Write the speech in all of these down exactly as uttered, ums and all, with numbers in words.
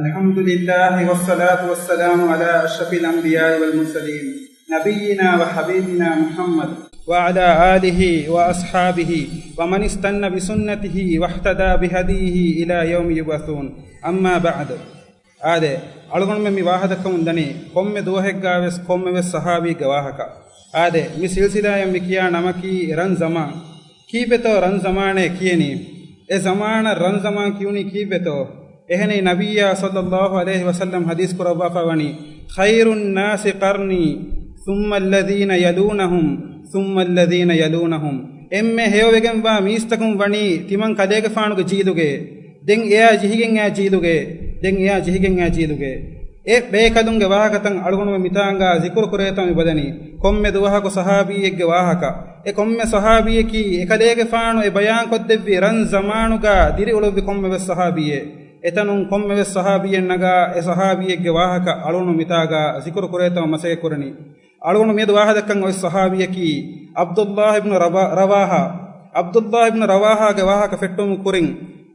الحمد لله والصلاة والسلام على أشرف الأنبياء والمرسلين نبينا وحبيبنا محمد وعلى آله وأصحابه ومن استن بسنته واهتدى بهديه إلى يوم يبعثون. أما بعد. އާދެ، އަޅުގަނޑުމެން މި ވާހަކަ ދައްކަމުން ދަނީ ކޮންމެ ދުވަހެއްގަ ވެސް ކޮންމެ ވެސް ޞަޙާބީގެ ވާހަކަ. އާދެ، މި ސިލްސިލާއަށް މި ކިޔާ ނަމަކީ ރަން ޒަމާން. ކީއްވެތޯ ރަން ޒަމާނޭ ކިޔެނީ؟ އެ ޒަމާނަށް ރަން ޒަމާން ކިޔުނީ ކީއްވެތޯ؟ އެހެނީ ނަބިއްޔާ ޞައްލައްލާހު ޢަލައިހި ވަސައްލަމް ޙަދީޘް ކުރައްވާފަ ވަނީ، "خير الناس قرني ثم الذين يلونهم ثم الذين يلونهم." އެންމެ ހެޔޮވެގެންވާ މީސްތަކުން ވަނީ ތިމަން ކަލޭގެފާނުގެ ޖީލުގެ، ދެން އެއާ ޖެހިގެން އާ ޖީލުގެ، ދެން އެއާ ޖެހިގެން އާ ޖީލުގެ. އެ ބޭކަލުންގެ ވާހަކަތައް އަޅުގަނޑުމެން މިތާނގާ ޒިކުރު ކުރޭތޯ މި ބަލަނީ. ކޮންމެ ދުވަހަކު ޞަޙާބީއެއްގެ ވާހަކަ. އެ ކޮންމެ ޞަޙާބީއަކީ އެކަލޭގެފާނު އެ ބަޔާންކޮށްދެއްވި ރަން ޒަމާނުގާ ދިރިއުޅުއްވި ކޮންމެވެސް ޞަޙާބީއެއް. އެތަނުން ކޮންމެވެސް ޞަޙާބީއެއް ނަގާ އެ ޞަޙާބީއެއްގެ ވާހަކަ އަޅުގަނޑު މިތާގާ ޒިކުރު ކުރޭތޯ މަސައްކަތް ކުރަނީ. އަޅުގަނޑު މިއަދު ވާހަކަ ދައްކަން އޮތް ޞަޙާބީއަކީ ޢަބްދުﷲ އިބްނު ރަވާ-، ރަވާޙާ. ޢަބްދުﷲ އިބްނު ރަވާޙާގެ ވާހަކަ ފެއްޓުމުގެ ކުރިން،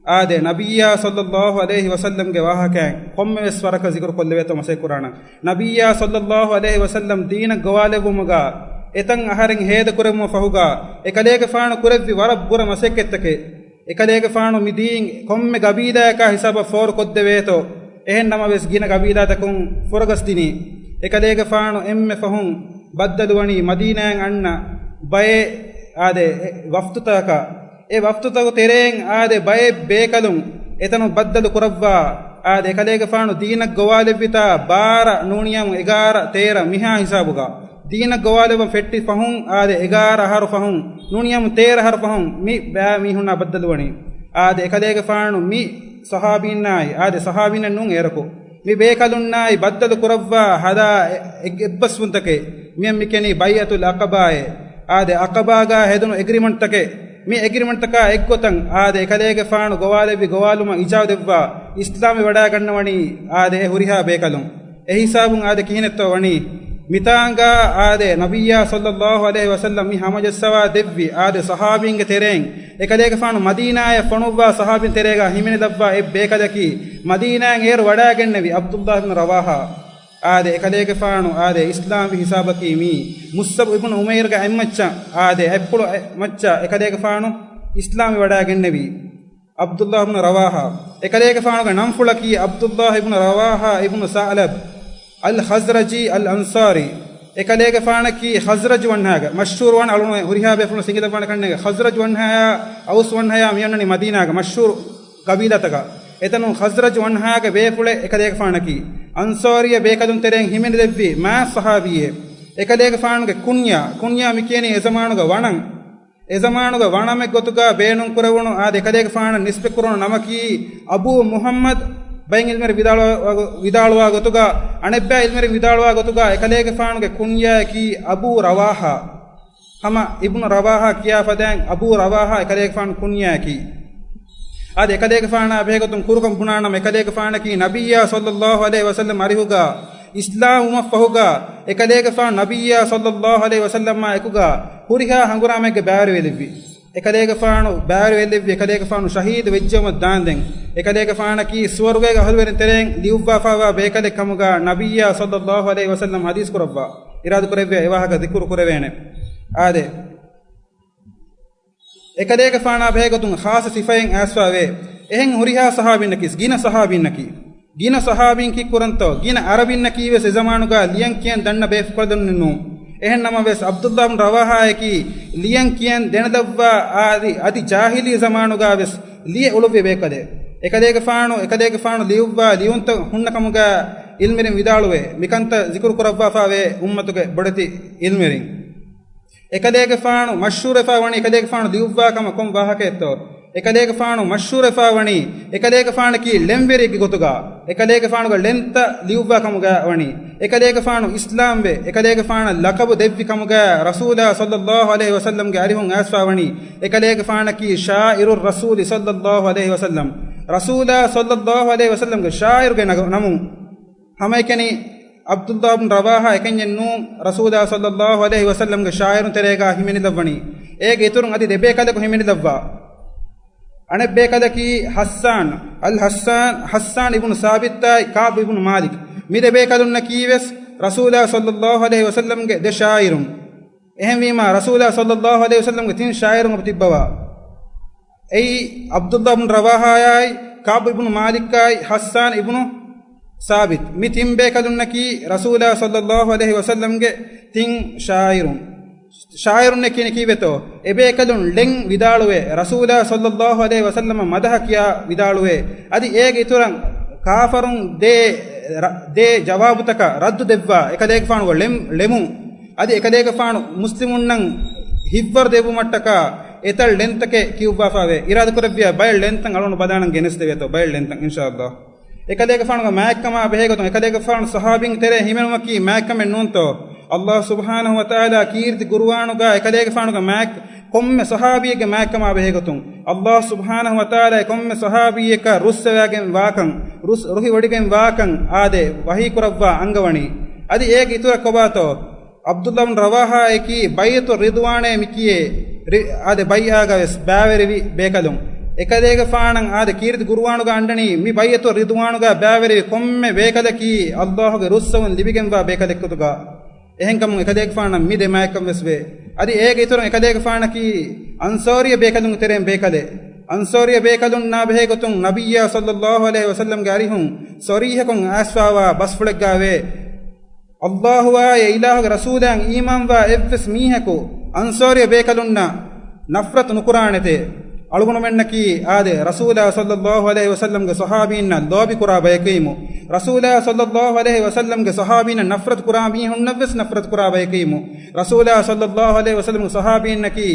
އާދެ، ނަބިއްޔާ ޞައްލައްލާހު ޢަލައިހި ވަސައްލަމްގެ ވާހަކައިން ކޮންމެވެސް ވަރަކަށް ޒިކުރު ކޮށްލެވޭތޯ މަސައްކަތް ކުރާނަން. ނަބިއްޔާ ޞައްލައްލާހު ޢަލައިހި ވަސައްލަމް ދީނަށް ގޮވާލެއްވުމުގާ އެތަން އަހަރެން ހޭދަކުރެއްވުމަށް ފަހުގާ އެކަލޭގެފާނު ކުރެއްވި ވަރަށް ބުރަ މަސައްކަތްތަކެއް. އެކަލޭގެފާނު މި ދީން ކޮންމެ ގަބީލާއަކާ ހިސާބަށް ފޯރު ކޮށްދެވޭތޯ، އެހެން ނަމަވެސް ގިނަ ގަބީލާތަކުން ފުރަގަސްދިނީ. އެކަލޭގެފާނު އެންމެ ފަހުން ބައްދަލުވަނީ މަދީނާއިން އަންނަ ބައެއް، އާދެ، އެ، ވަފްދުތަކަށް. އެ ވަފްދުތަކު ތެރެއިން، އާދެ، ބައެއް ބޭކަލުން އެތަނުން ބައްދަލު ކުރައްވާ، އާދެ، އެކަލޭގެފާނު ދީނަށް ގޮވާލެއްވިތާ ބާރަ ނޫނިޔަމު އެގާރަ ތޭރަ މިހާ ހިސާބުގަ. ދީނަށް ގޮވާލެވަން ފެއްޓި ފަހުން، އާދެ، އެގާރަ އަހަރު ފަހުން، ނޫނިޔަމު ތޭރަ އަހަރު ފަހުން މި ބައި މީހުންނާ ބައްދަލުވަނީ. އާދެ، އެކަލޭގެފާނު މި ޞަޙާބީންނާއި، އާދެ، ޞަޙާބީންނެއް ނޫން އޭރަކު، މި ބޭކަލުންނާއި ބައްދަލު ކުރައްވާ ހަދާ އެ-، އެއްބަސްވުންތަކެއް. މިއަށް މި ކިޔަނީ ބައިޢަތުލް ޢަޤަބާއޭ. އާދެ، ޢަޤަބާގާ ހެދުނު އެގްރިމަންޓްތަކެއް. މި އެގްރިމަންޓްތަކާ އެއްގޮތަށް، އާދެ، އެކަލޭގެފާނު ގޮވާލެއްވި ގޮވާލުމަށް އިޖާޒަތް ދެއްވާ، އިސްލާމްވެ ވަޑައިގަންނަވަނީ، އާދެ، އެ ހުރިހާ ބޭކަލުން. އެހިސާބުން އާދެ ކިހިނެއްތޯ ވަނީ؟ މިތާނގާ އާދެ، ނަބިއްޔާ ޞައްލައްލާހު ޢަލައިހި ވަސައްލަމް މި ހަމަޖައްސަވާ ދެއްވި، އާދެ، ޞަޙާބީންގެ ތެރެއިން އެކަލޭގެފާނު މަދީނާއަށް ފޮނުއްވާ ޞަޙާބީން ތެރޭގާ ހިމެނިލައްވާ އެއް ބޭކަލަކީ، މަދީނާއިން އޭރު ވަޑައިގެންނެވި ޢަބްދުﷲ އިބްނު ރަވާޙާ. އާދެ، އެކަލޭގެފާނު، އާދެ، އިސްލާމްވި ހިސާބަކީ މީ މުޞްޢަބް އިބްނު ޢުމައިރުގެ އަތްމައްޗަށް، އާދެ، އަތްޕުޅު އެ މައްޗަށް އެކަލޭގެފާނު އިސްލާމްވި ވަޑައިގެންނެވީ. ޢަބްދުﷲ އިބްނު ރަވާޙާ. އެކަލޭގެފާނުގެ ނަންފުޅަކީ ޢަބްދުﷲ އިބްނު ރަވާޙާ އިބްނު ޘަޢުލަބް އަލް ޚަޒްރަޖީ އަލް އަންޞާރީ. އެކަލޭގެފާނަކީ ޚަޒްރަޖު ވަންހާގެ މަޝްހޫރު ވާން އަޅުން ހުރިހާ ބޭފުޅުން ސިނގިލައްވާނެ ކަންނޭނގެ. ޚަޒްރަޖު ވަންހާޔާ އައުސް ވަންހާޔާ މިއޮންނަނީ މަދީނާގެ މަޝްހޫރު ގަބީލާތަކަށް. އެތަނުން ޚަޒްރަޖު ވަންހާގެ ބޭފުޅެއް އެކަލޭގެފާނަކީ. އަންޞާރީ ބޭކަލުން ތެރެއިން ހިމެނިލެއްވި މާ ޞަޙާބީއެއް. އެކަލޭގެފާނުގެ ކުންޔާ، ކުންޔާ މިކިޔަނީ އެޒަމާނުގެ ވަނަން. އެޒަމާނުގެ ވަނަމެއް ގޮތުގަ ބޭނުން ކުރެވުނު އާދެ، އެކަލޭގެފާނަށް ނިސްބަތް ކުރުނު ނަމަކީ އަބޫ މުޙައްމަދު. ބައެއް ޢިލްމުވެރިން ވިދާޅުވާ، ވިދާޅުވާ ގޮތުގަ، އަނެއްބައި ޢިލްމުވެރިން ވިދާޅުވާ ގޮތުގަ އެކަލޭގެފާނުގެ ކުންޔާއަކީ އަބޫ ރަވާޙާ. ހަމަ އިބްނު ރަވާޙާ ކިޔާ ފަދައިން އަބޫ ރަވާޙާ އެކަލޭގެފާނު ކުންޔާއަކީ. އާދެ، އެކަލޭގެފާނާ ބެހޭގޮތުން ކުރުކޮށް ބުނާނަމަ، އެކަލޭގެފާނަކީ ނަބިއްޔާ ޞައްލައްލާހު ޢަލައިހި ވަސައްލަމް އަރިހުގަ އިސްލާމް ވުމަށްފަހުގަ އެކަލޭގެފާނު ނަބިއްޔާ ޞައްލައްލާހު ޢަލައިހި ވަސައްލަމާ އެކުގަ ހުރިހާ ހަނގުރާމައެއްގެ ބައިވެރިވެލެއްވި. އެކަލޭގެފާނު ބައިވެރިވެލެއްވި، އެކަލޭގެފާނު ޝަހީދު ވެއްޖެއުމަށް ދާންދެން، އެކަލޭގެފާނަކީ ސުވަރުގޭގެ އަހުލުވެރިން ތެރެއިން ލިޔުއްވާފައިވާ ބޭކަލެއް ކަމުގަ ނަބިއްޔާ ޞައްލައްލާހު ޢަލައިހި ވަސައްލަމް ޙަދީޘް ކުރައްވާ، އިރާދަ ކުރެއްވިޔާ އެ ވާހަކަ ޛިކުރު ކުރެވޭނެ. އާދެ، އެކަލޭގެފާނާ ބެހޭގޮތުން ޚާއްޞަ ސިފައެއް އައިސްފައިވޭ. އެހެން ހުރިހާ ޞަޙާބީންނަކީ، ގިނަ ޞަޙާބީންނަކީ، ގިނަ ޞަޙާބީން ކީއްކުރަންތޯ، ގިނަ ޢަރަބިންނަކީ ވެސް އެ ޒަމާނުގަ ލިޔަން ކިޔަން ދަންނަ ބޭފުޅުން ނޫން. އެހެން ނަމަވެސް، ޢަބްދުﷲ ބިން ރަވާޙާއަކީ ލިޔަން ކިޔަން ދެނެލައްވާ އަދި، އަދި ޖާހިލީ ޒަމާނުގަ ވެސް ލިޔެ އުޅުއްވި ބޭކަލެއް. އެކަލޭގެފާނު، އެކަލޭގެފާނު ލިޔުއްވާ ލިޔުންތައް ހުންނަ ކަމުގަ ޢިލްމުވެރިން ވިދާޅުވޭ، މިކަންތައް ޛިކުރު ކުރައްވާފައިވޭ އުއްމަތުގެ ބޮޑެތި ޢިލްމުވެރިން. އެކަލޭގެފާނު މަޝްހޫރުވެފަ ވަނީ އެކަލޭގެފާނު ލިޔުއްވާ ކަމަށް ކޮން ވާހަކައެއްތޯ؟ އެކަލޭގެފާނު މަޝްހޫރުވެފަ ވަނީ އެކަލޭގެފާނަކީ ޅެންވެރިއެއްގެ ގޮތުގަ. އެކަލޭގެފާނުގެ ޅެންތައް ލިޔުއްވާ ކަމުގަ ވަނީ. އެކަލޭގެފާނު އިސްލާމްވެ، އެކަލޭގެފާނަށް ލަޤަބު ދެއްވި ކަމުގަ ރަސޫލާ ޞައްލައްލާހު ޢަލައިހި ވަސައްލަމްގެ އަރިހުން އައިސްފަ ވަނީ. އެކަލޭގެފާނަކީ ޝާޢިރު ރަސޫލި ޞައްލައްލާހު ޢަލައިހި ވަސައްލަމް. ރަސޫލާ ޞައްލައްލާހު ޢަލައިހި ވަސައްލަމްގެ ޝާޢިރުގެ ނަގ-، ނަމުން. ހަމައެކަނި ޢަބްދުﷲ ބިން ރަވާޙާ އެކަންޏެއް ނޫން، ރަސޫލާ ޞައްލައްލާހު ޢަލައިހި ވަސައްލަމްގެ ޝާޢިރުން ތެރޭގަ ހިމެނިލައްވަނީ. އޭގެ އިތުރުން އަދި ދެބޭކަލަކު ހިމެނިލައްވާ. އަނެއް ބޭކަލަކީ ޙައްސާން، އަލް ޙައްސާން، ޙައްސާން އިބްނު ސާބިތާއި ކަޢްބު އިބްނު މާލިކް. މި ދެ ބޭކަލުންނަކީވެސް ރަސޫލާ ޞައްލައްލާހު ޢަލައިހި ވަސައްލަމްގެ ދެ ޝާއިރުން. އެހެންވީމާ، ރަސޫލާ ޞައްލައްލާހު ޢަލައިހި ވަސައްލަމްގެ ތިން ޝާއިރުން އެބަ ތިއްބަވާ. އެއީ، ޢަބްދުﷲ ބިން ރަވާޙާއާއި، ކަޢްބު އިބްނު މާލިކާއި، ޙައްސާން އިބްނު ސާބިތް. މި ތިން ބޭކަލުންނަކީ ރަސޫލާ ޞައްލައްލާހު ޢަލައިހި ވަސައްލަމްގެ ތިން ޝާއިރުން. ޝާއިރުންނެއް ކިޔަނީ ކީއްވެތޯ؟ އެބޭކަލުން ޅެން ވިދާޅުވޭ، ރަސޫލާ ޞައްލައްލާހު ޢަލައިހި ވަސައްލަމަށް މަދަޙަ ކިޔާ ވިދާޅުވޭ. އަދި އޭގެ އިތުރަށް ކާފަރުން ދޭ، ރަ-، ދޭ ޖަވާބުތަކަށް ރައްދު ދެއްވާ، އެކަލޭގެފާނުގެ ޅެމް-، ޅެމުން. އަދި އެކަލޭގެފާނު މުސްލިމުންނަށް ހިއްވަރު ދެއްވުމަށްޓަކާ އެތައް ޅެންތަކެއް ކިޔުއްވާފާވޭ. އިރާދަކުރެއްވިޔާ ބައެއް ޅެންތައް އަޅުގަނޑު ބަލާނަން ގެނެސްދެވޭތޯ، ބައެއް ޅެންތައް އިންޝާﷲ. އެކަލޭގެފާނުގެ މާތްކަމާ ބެހޭގޮތުން، އެކަލޭގެފާނު ޞަޙާބީން ތެރޭ ހިމެނުމަކީ މާތްކަމެއް ނޫންތޯ؟ ﷲ ސުބްޙާނަހު ވަތަޢާލާ ކީރިތި ޤުރުއާނުގަ އެކަލޭގެފާނުގެ މާތް ކޮންމެ ޞަޙާބީއެއްގެ މާތްކަމާ ބެހޭގޮތުން، ﷲ ސުބްޙާނަހު ވަތަޢާލާ ކޮންމެ ޞަޙާބީއެއްގެ ރުއްސެވިގެން ވާކަން، ރުސް-، ރުހިވޮޑިގެން ވާކަން އާދެ، ވަޙީ ކުރައްވާ އަންގަވަނީ. އަދި އޭގެ އިތުރަށް ކޮބާތޯ؟ ޢަބްދުﷲ ބިން ރަވާޙާއަކީ ބައިޢަތު ރިޟްވާނޭ މިކިޔޭ، ރި-، އާދެ، ބައިޢާގަ ވެސް ބައިވެރިވި ބޭކަލުން. އެކަލޭގެފާނަށް އާދެ ކީރިތި ޤުރުއާނުގަ އަންނަނީ މި ބައިޢަތު ރިޟްވާނުގަ ބައިވެރިވި ކޮންމެ ބޭކަލަކީ ﷲގެ ރުއްސަވުން ލިބިގެންވާ ބޭކަލެއްގޮތުގަ. އެހެންކަމުން އެކަލޭގެފާނަށް މި ދެ މާތްކަން ވެސް ވޭ. އަދި އޭގެ އިތުރުން އެކަލޭގެފާނަކީ އަންޞާރީ ބޭކަލުންގެ ތެރެއިން ބޭކަލެއް. އަންޞާރީ ބޭކަލުންނާ ބެހޭގޮތުން ނަބިއްޔާ ޞައްލައްލާހު ޢަލައިހި ވަސައްލަމްގެ އަރިހުން ޞަރީޙަކޮށް އައިސްފާވާ ބަސްފުޅެއްގައި ވޭ. ﷲ އާއި އެ އިލާހުގެ ރަސޫލާއަށް އީމާންވާ އެއްވެސް މީހަކު އަންޞާރީ ބޭކަލުންނަށް ނަފްރަތު ނުކުރާނެތޭ. އަޅުގަނޑުމެންނަކީ އާދެ، ރަސޫލާ ޞައްލައްލާހު ޢަލައިހި ވަސައްލަމްގެ ޞަޙާބީންނަށް ލޯބި ކުރާ ބަޔަކީމު. ރަސޫލާ ޞައްލައްލާހު ޢަލައިހި ވަސައްލަމްގެ ޞަޙާބީންނަށް ނަފްރަތު ކުރާ މީހުންނަށް ވެސް ނަފްރަތު ކުރާ ބަޔަކީމު. ރަސޫލާ ޞައްލައްލާހު ޢަލައިހި ވަސައްލަމްގެ ޞަޙާބީންނަކީ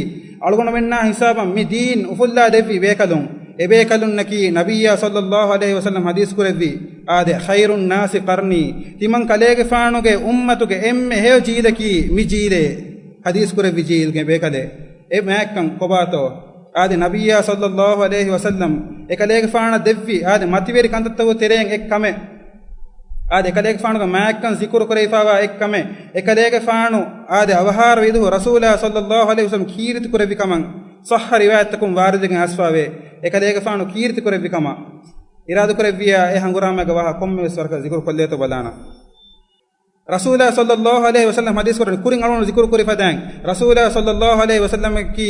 އަޅުގަނޑުމެންނާ ހިސާބަށް މި ދީން އުފުއްލާ ދެއްވި ބޭކަލުން. އެބޭކަލުންނަކީ ނަބިއްޔާ ޞައްލައްލާހު ޢަލައިހި ވަސައްލަމް ޙަދީޘް ކުރެއްވި އާދެ، ޚައިރުން ނާސި ޤަރްނީ، ތިމަން ކަލޭގެފާނުގެ އުއްމަތުގެ އެންމެ ހެޔޮ ޖީލަކީ މި ޖީލޭ. ޙަދީޘް ކުރެއްވި ޖީލްގެ ބޭކަލެއް. އެ މާތްކަން ކޮބާތޯ؟ އާދެ، ނަބިއްޔާ ޞައްލައްލާހު ޢަލައިހި ވަސައްލަމް އެކަލޭގެފާނަށް ދެއްވި އާދެ، މަތިވެރި ކަންތައްތަކުގެ ތެރެއިން އެއް ކަމެއް. އާދެ، އެކަލޭގެފާނުގެ މާތްކަން ޒިކުރު ކުރެވިފާވާ އެއް ކަމެއް. އެކަލޭގެފާނު އާދެ، އަވަހާރަ ވިދުހު ރަސޫލާ ޞައްލައްލާހު ޢަލައިހި ވަސައްލަމް ކީރިތި ކުރެއްވި ކަމަށް ޞައްޙަ ރިވާޔަތްތަކުން ވާރިދުވެގެން އައިސްފާވޭ. އެކަލޭގެފާނު ކީރިތި ކުރެއްވި ކަމަށް. އިރާދަ ކުރެއްވިޔާ އެ ހަނގުރާމައިގެ ވާހަކަ ކޮންމެވެސް ވަރަކަށް ޒިކުރު ކޮށްލޭތޯ ބަލާނަން. ރަސޫލާ ޞައްލައްލާހު ޢަލައިހި ވަސައްލަމް ޙަދީޘް ކުރަނީ، ކުރިން އަޅުގަނޑު ޒިކުރު ކުރި ފަދައިން، ރަސޫލާ ޞައްލައްލާހު ޢަލައިހި ވަސައްލަމަކީ،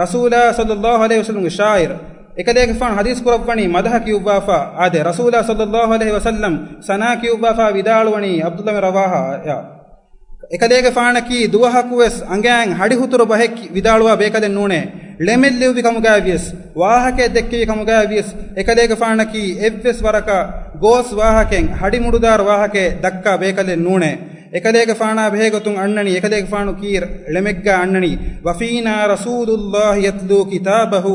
ރަސޫލާ ޞައްލައްލާހު ޢަލައިހި ވަސައްލަމްގެ ޝާއިރު. އެކަލޭގެފާނު ޙަދީޘް ކުރައްވަނީ މަދަޙަ ކިޔުއްވާފަ، އާދެ، ރަސޫލާ ޞައްލައްލާހު ޢަލައިހި ވަސައްލަމް ސަނާ ކިޔުއްވާފަ ވިދާޅުވަނީ ޢަބްދުﷲ ބިން ރަވާޙާއަށް. އެކަލޭގެފާނަކީ ދުވަހަކުވެސް އަނގައިން ހަޑި ހުތުރު ބަހެއް ވިދާޅުވާ ބޭކަލެއް ނޫނޭ. ޅެމެއް ލިޔުއްވި ކަމުގައިވިޔަސް، ވާހަކައެއް ދެއްކެވި ކަމުގައިވިޔަސް، އެކަލޭގެފާނަކީ އެއްވެސް ވަރަކަށް ގޯސް ވާހަކައެއް، ހަޑި މުޑުދާރު ވާހަކައެއް ދައްކާ ބޭކަލެއް ނޫނޭ. އެކަލޭގެފާނާ ބެހޭގޮތުން އަންނަނީ، އެކަލޭގެފާނު ކީރި ޅެމެއްގަ އަންނަނީ، وفينا رسول الله يتلو كتابه،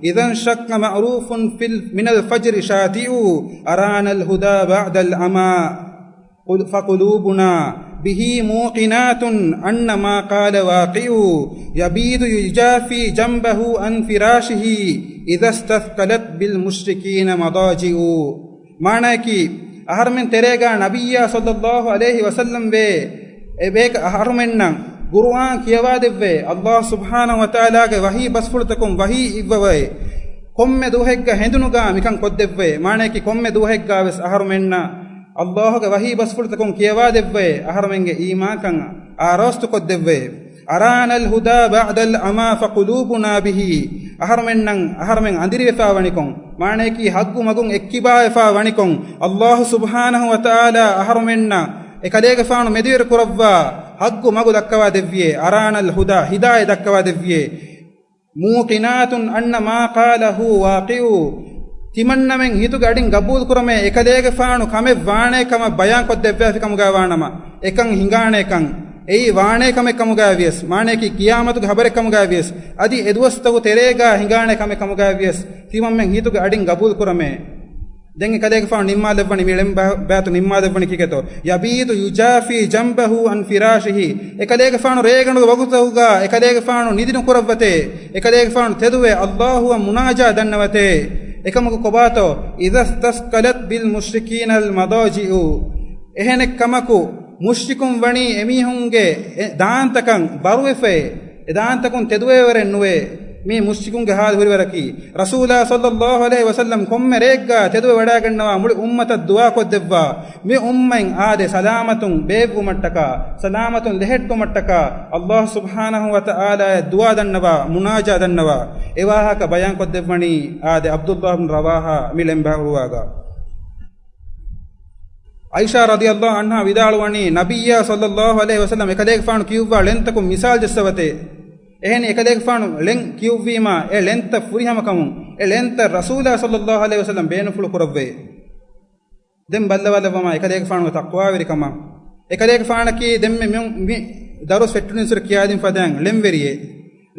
إذا انشق معروف في ال-، من الفجر شاطئ، أرانا الهدى بعد العمى، قل-، فقلوبنا به موقنات أن ما قال واقع، يبيت يجافي جنبه عن فراشه، إذا استثقلت بالمشركين مضاجع. މާނައަކީ، އަހަރުމެން ތެރޭގާ ނަބިއްޔާ ޞައްލައްލާހު ޢަލައިހި ވަސައްލަމް ވޭ، އެބޭކަ އަހަރުމެންނަށް ޤުރުއާން ކިޔަވާދެއްވޭ، ﷲ ސުބްޙާނަހު ވަތަޢާލާގެ ވަޙީ ބަސްފުޅުތަކުން ވަޙީ އިއްވަވައި، ކޮންމެ ދުވަހެއްގަ ހެނދުނުގާ މިކަން ކޮށްދެއްވައި، މާނައަކީ ކޮންމެ ދުވަހެއްގާވެސް އަހަރުމެންނަށް ﷲގެ ވަޙީ ބަސްފުޅުތަކުން ކިޔަވާދެއްވައި، އަހަރުމެންގެ އީމާންކަން އާރޯސްތުކޮށްދެއްވައި. أرانا الهدى بعد العمى فقلوبنا به، އަހަރުމެންނަށް އަހަރުމެން އަނދިރިވެފާ ވަނިކޮށް، މާނައަކީ ޙައްޤު މަގުން އެއްކިބާވެފާ ވަނިކޮށް، ﷲ ސުބްޙާނަހު ވަތަޢާލާ އަހަރުމެންނަށް އެކަލޭގެފާނު މެދުވެރި ކުރައްވާ ޙައްޤު މަގު ދައްކަވާ ދެއްވިއޭ. أرانا الهدى، ހިދާޔަތް ދައްކަވާ ދެއްވިއޭ. موقنات أن ما قاله واقع، ތިމަންނަމެން ހިތުގެ އަޑިން ގަބޫލު ކުރަމޭ، އެކަލޭގެފާނު ކަމެއް ވާނޭ ކަމަށް ބަޔާން ކޮށްދެއްވާފި ކަމުގައި ވާނަމަ، އެކަން ހިނގާނޭކަން، އެއީ ވާނޭ ކަމެއް ކަމުގައި ވިޔަސް، މާނައަކީ ޤިޔާމަތުގެ ޚަބަރެއް ކަމުގައި ވިޔަސް، އަދި އެ ދުވަސްތަކު ތެރޭގާ ހިނގާނޭ ކަމެއް ކަމުގައި ވިޔަސް، ތިމަންމެން ހިތުގެ އަޑިން ގަބޫލު ކުރަމޭ. ދެން އެކަލޭގެފާނު ނިންމާލެއްވަނީ، މި ޅެން ބަ-، ބައިތު ނިންމާލެއްވަނީ ކީކޭތޯ؟ يبيت يجافي جنبه عن فراشه. އެކަލޭގެފާނު ރޭގަނޑުގެ ވަގުތުތަކުގާ އެކަލޭގެފާނު ނިދިނުކުރައްވަތޭ. އެކަލޭގެފާނު ތެދުވެ ﷲއަށް މުނާޖާ ދަންނަވަތޭ. އެކަމަކު ކޮބާތޯ؟ إذا استثقلت بالمشركين المضاجع. އެހެނެއް ކަމަކު، މުޝްރިކުން ވަނީ އެމީހުންގެ އެ ދާންތަކަށް ބަރުވެފައޭ. އެ ދާންތަކުން ތެދުވޭވަރެއް ނުވޭ. މީ މުޝްރިކުންގެ ޙާލު ހުރިވަރަކީ. ރަސޫލާ ޞައްލައްލާހު ޢަލައިހި ވަސައްލަމް ކޮންމެ ރެއެއްގަ ތެދުވެ ވަޑައިގަންނަވާ މުޅި އުއްމަތަށް ދުޢާ ކޮށްދެއްވާ، މި އުއްމަތް އާދެ ސަލާމަތުން ބޭއްވުމަށްޓަކާ، ސަލާމަތުން ލެހެއްޓުމަށްޓަކާ، ﷲ ސުބްޙާނަހު ވަތަޢާލާޔަށް ދުޢާ ދަންނަވާ، މުނާޖާ ދަންނަވާ. އެ ވާހަކަ ބަޔާން ކޮށްދެއްވަނީ އާދެ ޢަބްދުﷲ ބިން ރަވާޙާ މި ޅެންބާރުވާގަ. ޢާއިޝާ ރަޟިޔަﷲ ޢަންހާ ވިދާޅުވަނީ، ނަބިއްޔާ ޞައްލައްލާހު ޢަލައިހި ވަސައްލަމް އެކަލޭގެފާނު ކިޔުއްވާ ޅެންތަކުން މިސާލް ޖައްސަވަތޭ. އެހެނީ އެކަލޭގެފާނު ޅެން ކިޔުއްވީމާ، އެ ޅެންތައް ފުރިހަމަކަމުން، އެ ޅެންތައް ރަސޫލާ ޞައްލައްލާހު ޢަލައިހި ވަސައްލަމް ބޭނުންފުޅު ކުރައްވައޭ. ދެން ބައްލަވާލައްވަމާ އެކަލޭގެފާނުގެ ތަޤްވާވެރިކަމަށް. އެކަލޭގެފާނަކީ ދެންމެ މި، މި ދަރުސް ފެއްޓުނިންސުރެ ކިޔާދިން ފަދައިން ޅެންވެރިއެއް.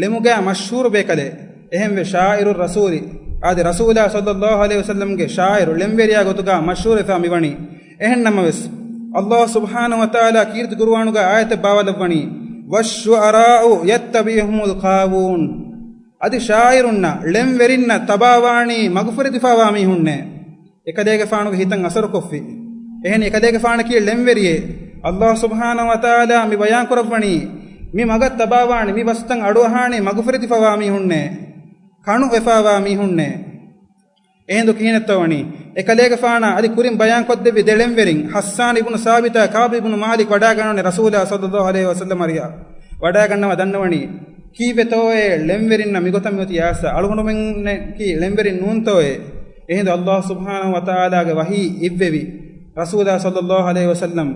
ޅެމުގައި މަޝްހޫރު ބޭކަލެއް. އެހެންވެ، ޝާޢިރު ރަސޫލި، އާދެ، ރަސޫލާ ޞައްލައްލާހު ޢަލައިހި ވަސައްލަމްގެ ޝާޢިރު، ޅެންވެރިޔާ ގޮތުގަ މަޝްހޫރުވެފާ މިވަނީ. އެހެން ނަމަވެސް، ﷲ ސުބްޙާނަހު ވަތަޢާލާ ކީރިތި ޤުރުއާނުގަ އާޔަތެއް ބާވާލައްވަނީ، "والشعراء يتبعهم الغاوون." އަދި ޝާޢިރުންނަށް، ޅެންވެރިންނަށް ތަބާވާނީ މަގުފުރެދިފާވާ މީހުންނޭ. އެކަލޭގެފާނުގެ ހިތަށް އަސަރުކޮށްފި. އެހެނީ އެކަލޭގެފާނަކީ ޅެންވެރިއެއް. ﷲ ސުބްޙާނަހު ވަތަޢާލާ މި ބަޔާން ކުރައްވަނީ، މި މަގަށް ތަބާވާނީ، މި ބަސްތައް އަޑުއަހާނީ މަގުފުރެދިފަވާ މީހުންނޭ، ކަނު ވެފާވާ މީހުންނޭ. އެހިނދު ކިހިނެއްތޯ ވަނީ؟ އެކަލޭގެފާނާ އަދި ކުރިން ބަޔާން ކޮށްދެއްވި ދެ ޅެންވެރިން، ޙައްސާން އިބްނު ސާބިތާ ކަޢުބު އިބްނު މާލިކް ވަޑާގަންނަވަނީ ރަސޫލާ ޞައްލައްލާހު ޢަލައިހި ވަސައްލަމަށް އަރިހަށް ވަޑާގަންނަވާ ދަންނަވަނީ، ކީއްވެތޯއޭ ޅެންވެރިންނަށް މިގޮތަށް މިއޮތީ އާސާ؟ އަޅުގަނޑުމެންނަކީ ޅެންވެރިން ނޫންތޯއޭ؟ އެހިނދު ﷲ ސުބްޙާނަހު ވަތަޢާލާގެ ވަޙީ އިއްވެވި، ރަސޫލާ ޞައްލައްލާހު ޢަލައިހި ވަސައްލަމް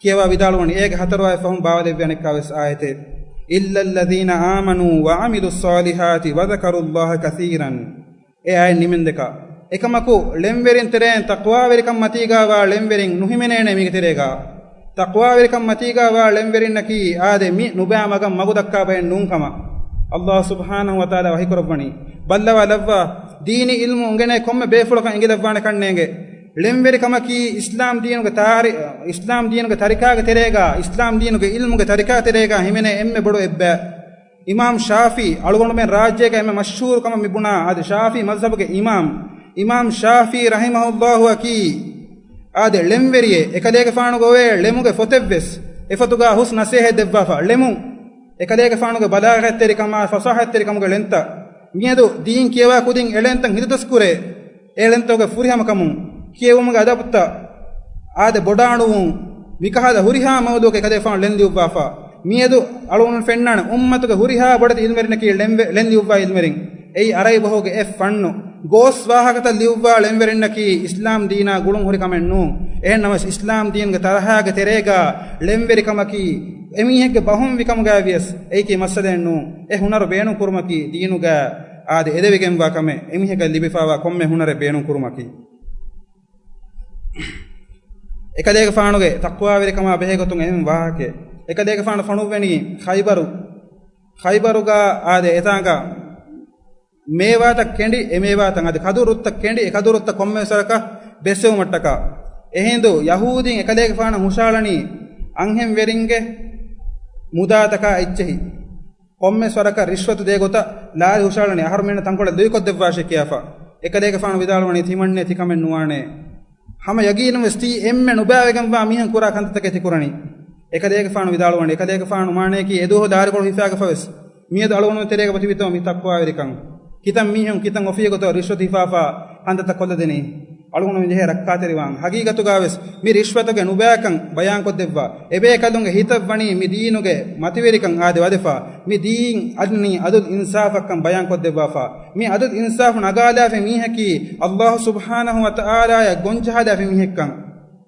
ކިޔަވާ ވިދާޅުވަނީ، އޭގެ ހަތަރު ވާހަކަ ފަހުން ބާވާލެއްވި އަނެއްކާވެސް އާޔަތެއް، "إلا الذين آمنوا وعملوا الصالحات وذكروا الله كثيرا." އެ އާޔަތް ނިމެންދެކަ. އެކަމަކު، ޅެންވެރިން ތެރެއިން ތަޤްވާވެރިކަން މަތީގާވާ ޅެންވެރިން ނުހިމެނޭނެ މީގެ ތެރޭގާ. ތަޤްވާވެރިކަން މަތީގާވާ ޅެންވެރިންނަކީ އާދެ، މި ނުބައި މަގަށް މަގު ދައްކާ ބައެއް ނޫން ކަމަށް. ﷲ ސުބްޙާނަހު ވަތަޢާލާ ވަޙީ ކުރައްވަނީ، ބައްލަވާލައްވާ، ދީނީ ޢިލްމު އުނގެނޭ ކޮންމެ ބޭފުޅަކަށް އެނގިލައްވާނެކަން ނޭނގެ. ޅެންވެރިކަމަކީ އިސްލާމް ދީނުގެ ތާރި-، އިސްލާމް ދީނުގެ ތަރިކާގެ ތެރޭގާ، އިސްލާމް ދީނުގެ ޢިލްމުގެ ތަރިކާ ތެރޭގާ ހިމެނޭ އެންމެ ބޮޑު އެއްބައި. އިމާމް ޝާފީ، އަޅުގަނޑުމެން ރާއްޖޭގަ އެންމެ މަޝްހޫރު ކަމަށް މި ބުނާ، އަދި ޝާފީ މަޒްހަބުގެ އިމާމް، އިމާމް ޝާފީ ރަޙިމަހުﷲ އަކީ، އާދެ، ޅެންވެރިއެއް. އެކަލޭގެފާނުގެ އޮވޭ ޅެމުގެ ފޮތެއްވެސް. އެފޮތުގާ ހުސް ނަސޭހަތް ދެއްވާފަ. ޅެމުން އެކަލޭގެފާނުގެ ބަލާޣަތްތެރިކަމާ، ފަޞާޙަތްތެރިކަމުގެ ޅެންތައް. މިއަދު ދީން ކިޔަވާ ކުދިން އެ ޅެންތައް ހިތުދަސްކުރޭ. އެ ޅެންތަކުގެ ފުރިހަމަކަމުން، ކިޔެވުމުގެ އަދަބުތައް، އާދެ، ބޮޑާނުވުން، މިކަހަލަ ހުރިހާ މައުޟޫޢަކަށް އެކަލޭގެފާނު ޅެން ލިޔުއްވާފަ. މިއަދު އަޅުގަނޑު ފެންނާނެ އުއްމަތުގެ ހުރިހާ ބޮޑެތި ޢިލްމުވެރިންނަކީ ޅެންވެ-، ޅެން ލިޔުއްވާ ޢިލްމުވެރިން. އެއީ ޢަރަބި ބަހުގެ އެއް ފަންނު. ގޯސް ވާހަކަތައް ލިޔުއްވާ ޅެންވެރިންނަކީ އިސްލާމް ދީނާ ގުޅުން ހުރި ކަމެއް ނޫން. އެހެން ނަމަވެސް، އިސްލާމް ދީނުގެ ތަރަހާގެ ތެރޭގާ ޅެންވެރިކަމަކީ އެމީހެއްގެ ބަހުން ވިކަމުގައި ވިޔަސް އެއީކީ މައްސަލައެއް ނޫން. އެ ހުނަރު ބޭނުންކުރުމަކީ ދީނުގަ އާދެ، އެދެވިގެންވާ ކަމެއް، އެމީހެއްގަ ލިބިފާވާ ކޮންމެ ހުނަރެއް ބޭނުންކުރުމަކީ. އެކަލޭގެފާނުގެ ތަޤްވާވެރިކަމާ ބެހޭގޮތުން އެހެން ވާހަކައެއް. އެކަލޭގެފާނު ފޮނުއްވެނީ ޚައިބަރު، ޚައިބަރުގަ އާދެ، އެތާނގަ މޭވާތައް ކެނޑި، އެ މޭވާތައް އަދި ކަދުރުއްތައް ކެނޑި، އެ ކަދުރުއްތައް ކޮންމެވެސް ވަރަކަށް ބެއްސެވުމަށްޓަކާ. އެހިނދު ޔަހޫދީން އެކަލޭގެފާނަށް ހުށައަޅަނީ އަންހެންވެރިންގެ މުދާތަކާ އެއްޗެހި. ކޮންމެވެސް ވަރަކަށް ރިޝްވަތު ދޭ ގޮތަށް ލާރި ހުށައަޅަނީ އަހަރުމެންނަށް ތަންކޮޅެއް ލުއިކޮށްދެއްވާށޭ ކިޔާފަ. އެކަލޭގެފާނު ވިދާޅުވަނީ ތިމަންނޭ ތިކަމެއް ނުވާނޭ. ހަމަ ޔަގީނުންވެސް ތީ އެންމެ ނުބައިވެގެންވާ މީހުން ކުރާ ކަންތައްތަކޭ ތިކުރަނީ. އެކަލޭގެފާނު ވިދާޅުވަނީ، އެކަލޭގެފާނު މާނަޔަކީ އެދުވަހު ލާރިކޮޅު ހިފާގެފަވެސް މިއަދު އަޅުގަނޑު ތެރޭގަ ތިބިތޯ މި ތަޤްވާވެރިކަން. ކިތަން މީހުން ކިތަން އޮފީހެއް ގޮތަށް ރިޝްވަތު ހިފާފާ ކަންތައްތައް ކޮށްލަދެނީ. އަޅުގަނޑު މިޖެހޭ ރައްކާތެރިވާން. ހަގީގަތުގަވެސް މި ރިޝްވަތުގެ ނުބައިކަން ބަޔާންކޮށްދެއްވާ. އެބޭކަލުންގެ ހިތަށްވަނީ މި ދީނުގެ މަތިވެރިކަން އާދެ ވަދެފާ. މި ދީން އަންނީ އަދުލް އިންސާފަށްކަން ބަޔާންކޮށްދެއްވާފާ. މި އަދުލް އިންސާފު ނަގާލާފި މީހަކީ ﷲ ސުބްޙާނަހު ވަތަޢާލާޔަށް ގޮންޖަހާލާފި މީހެއްކަން.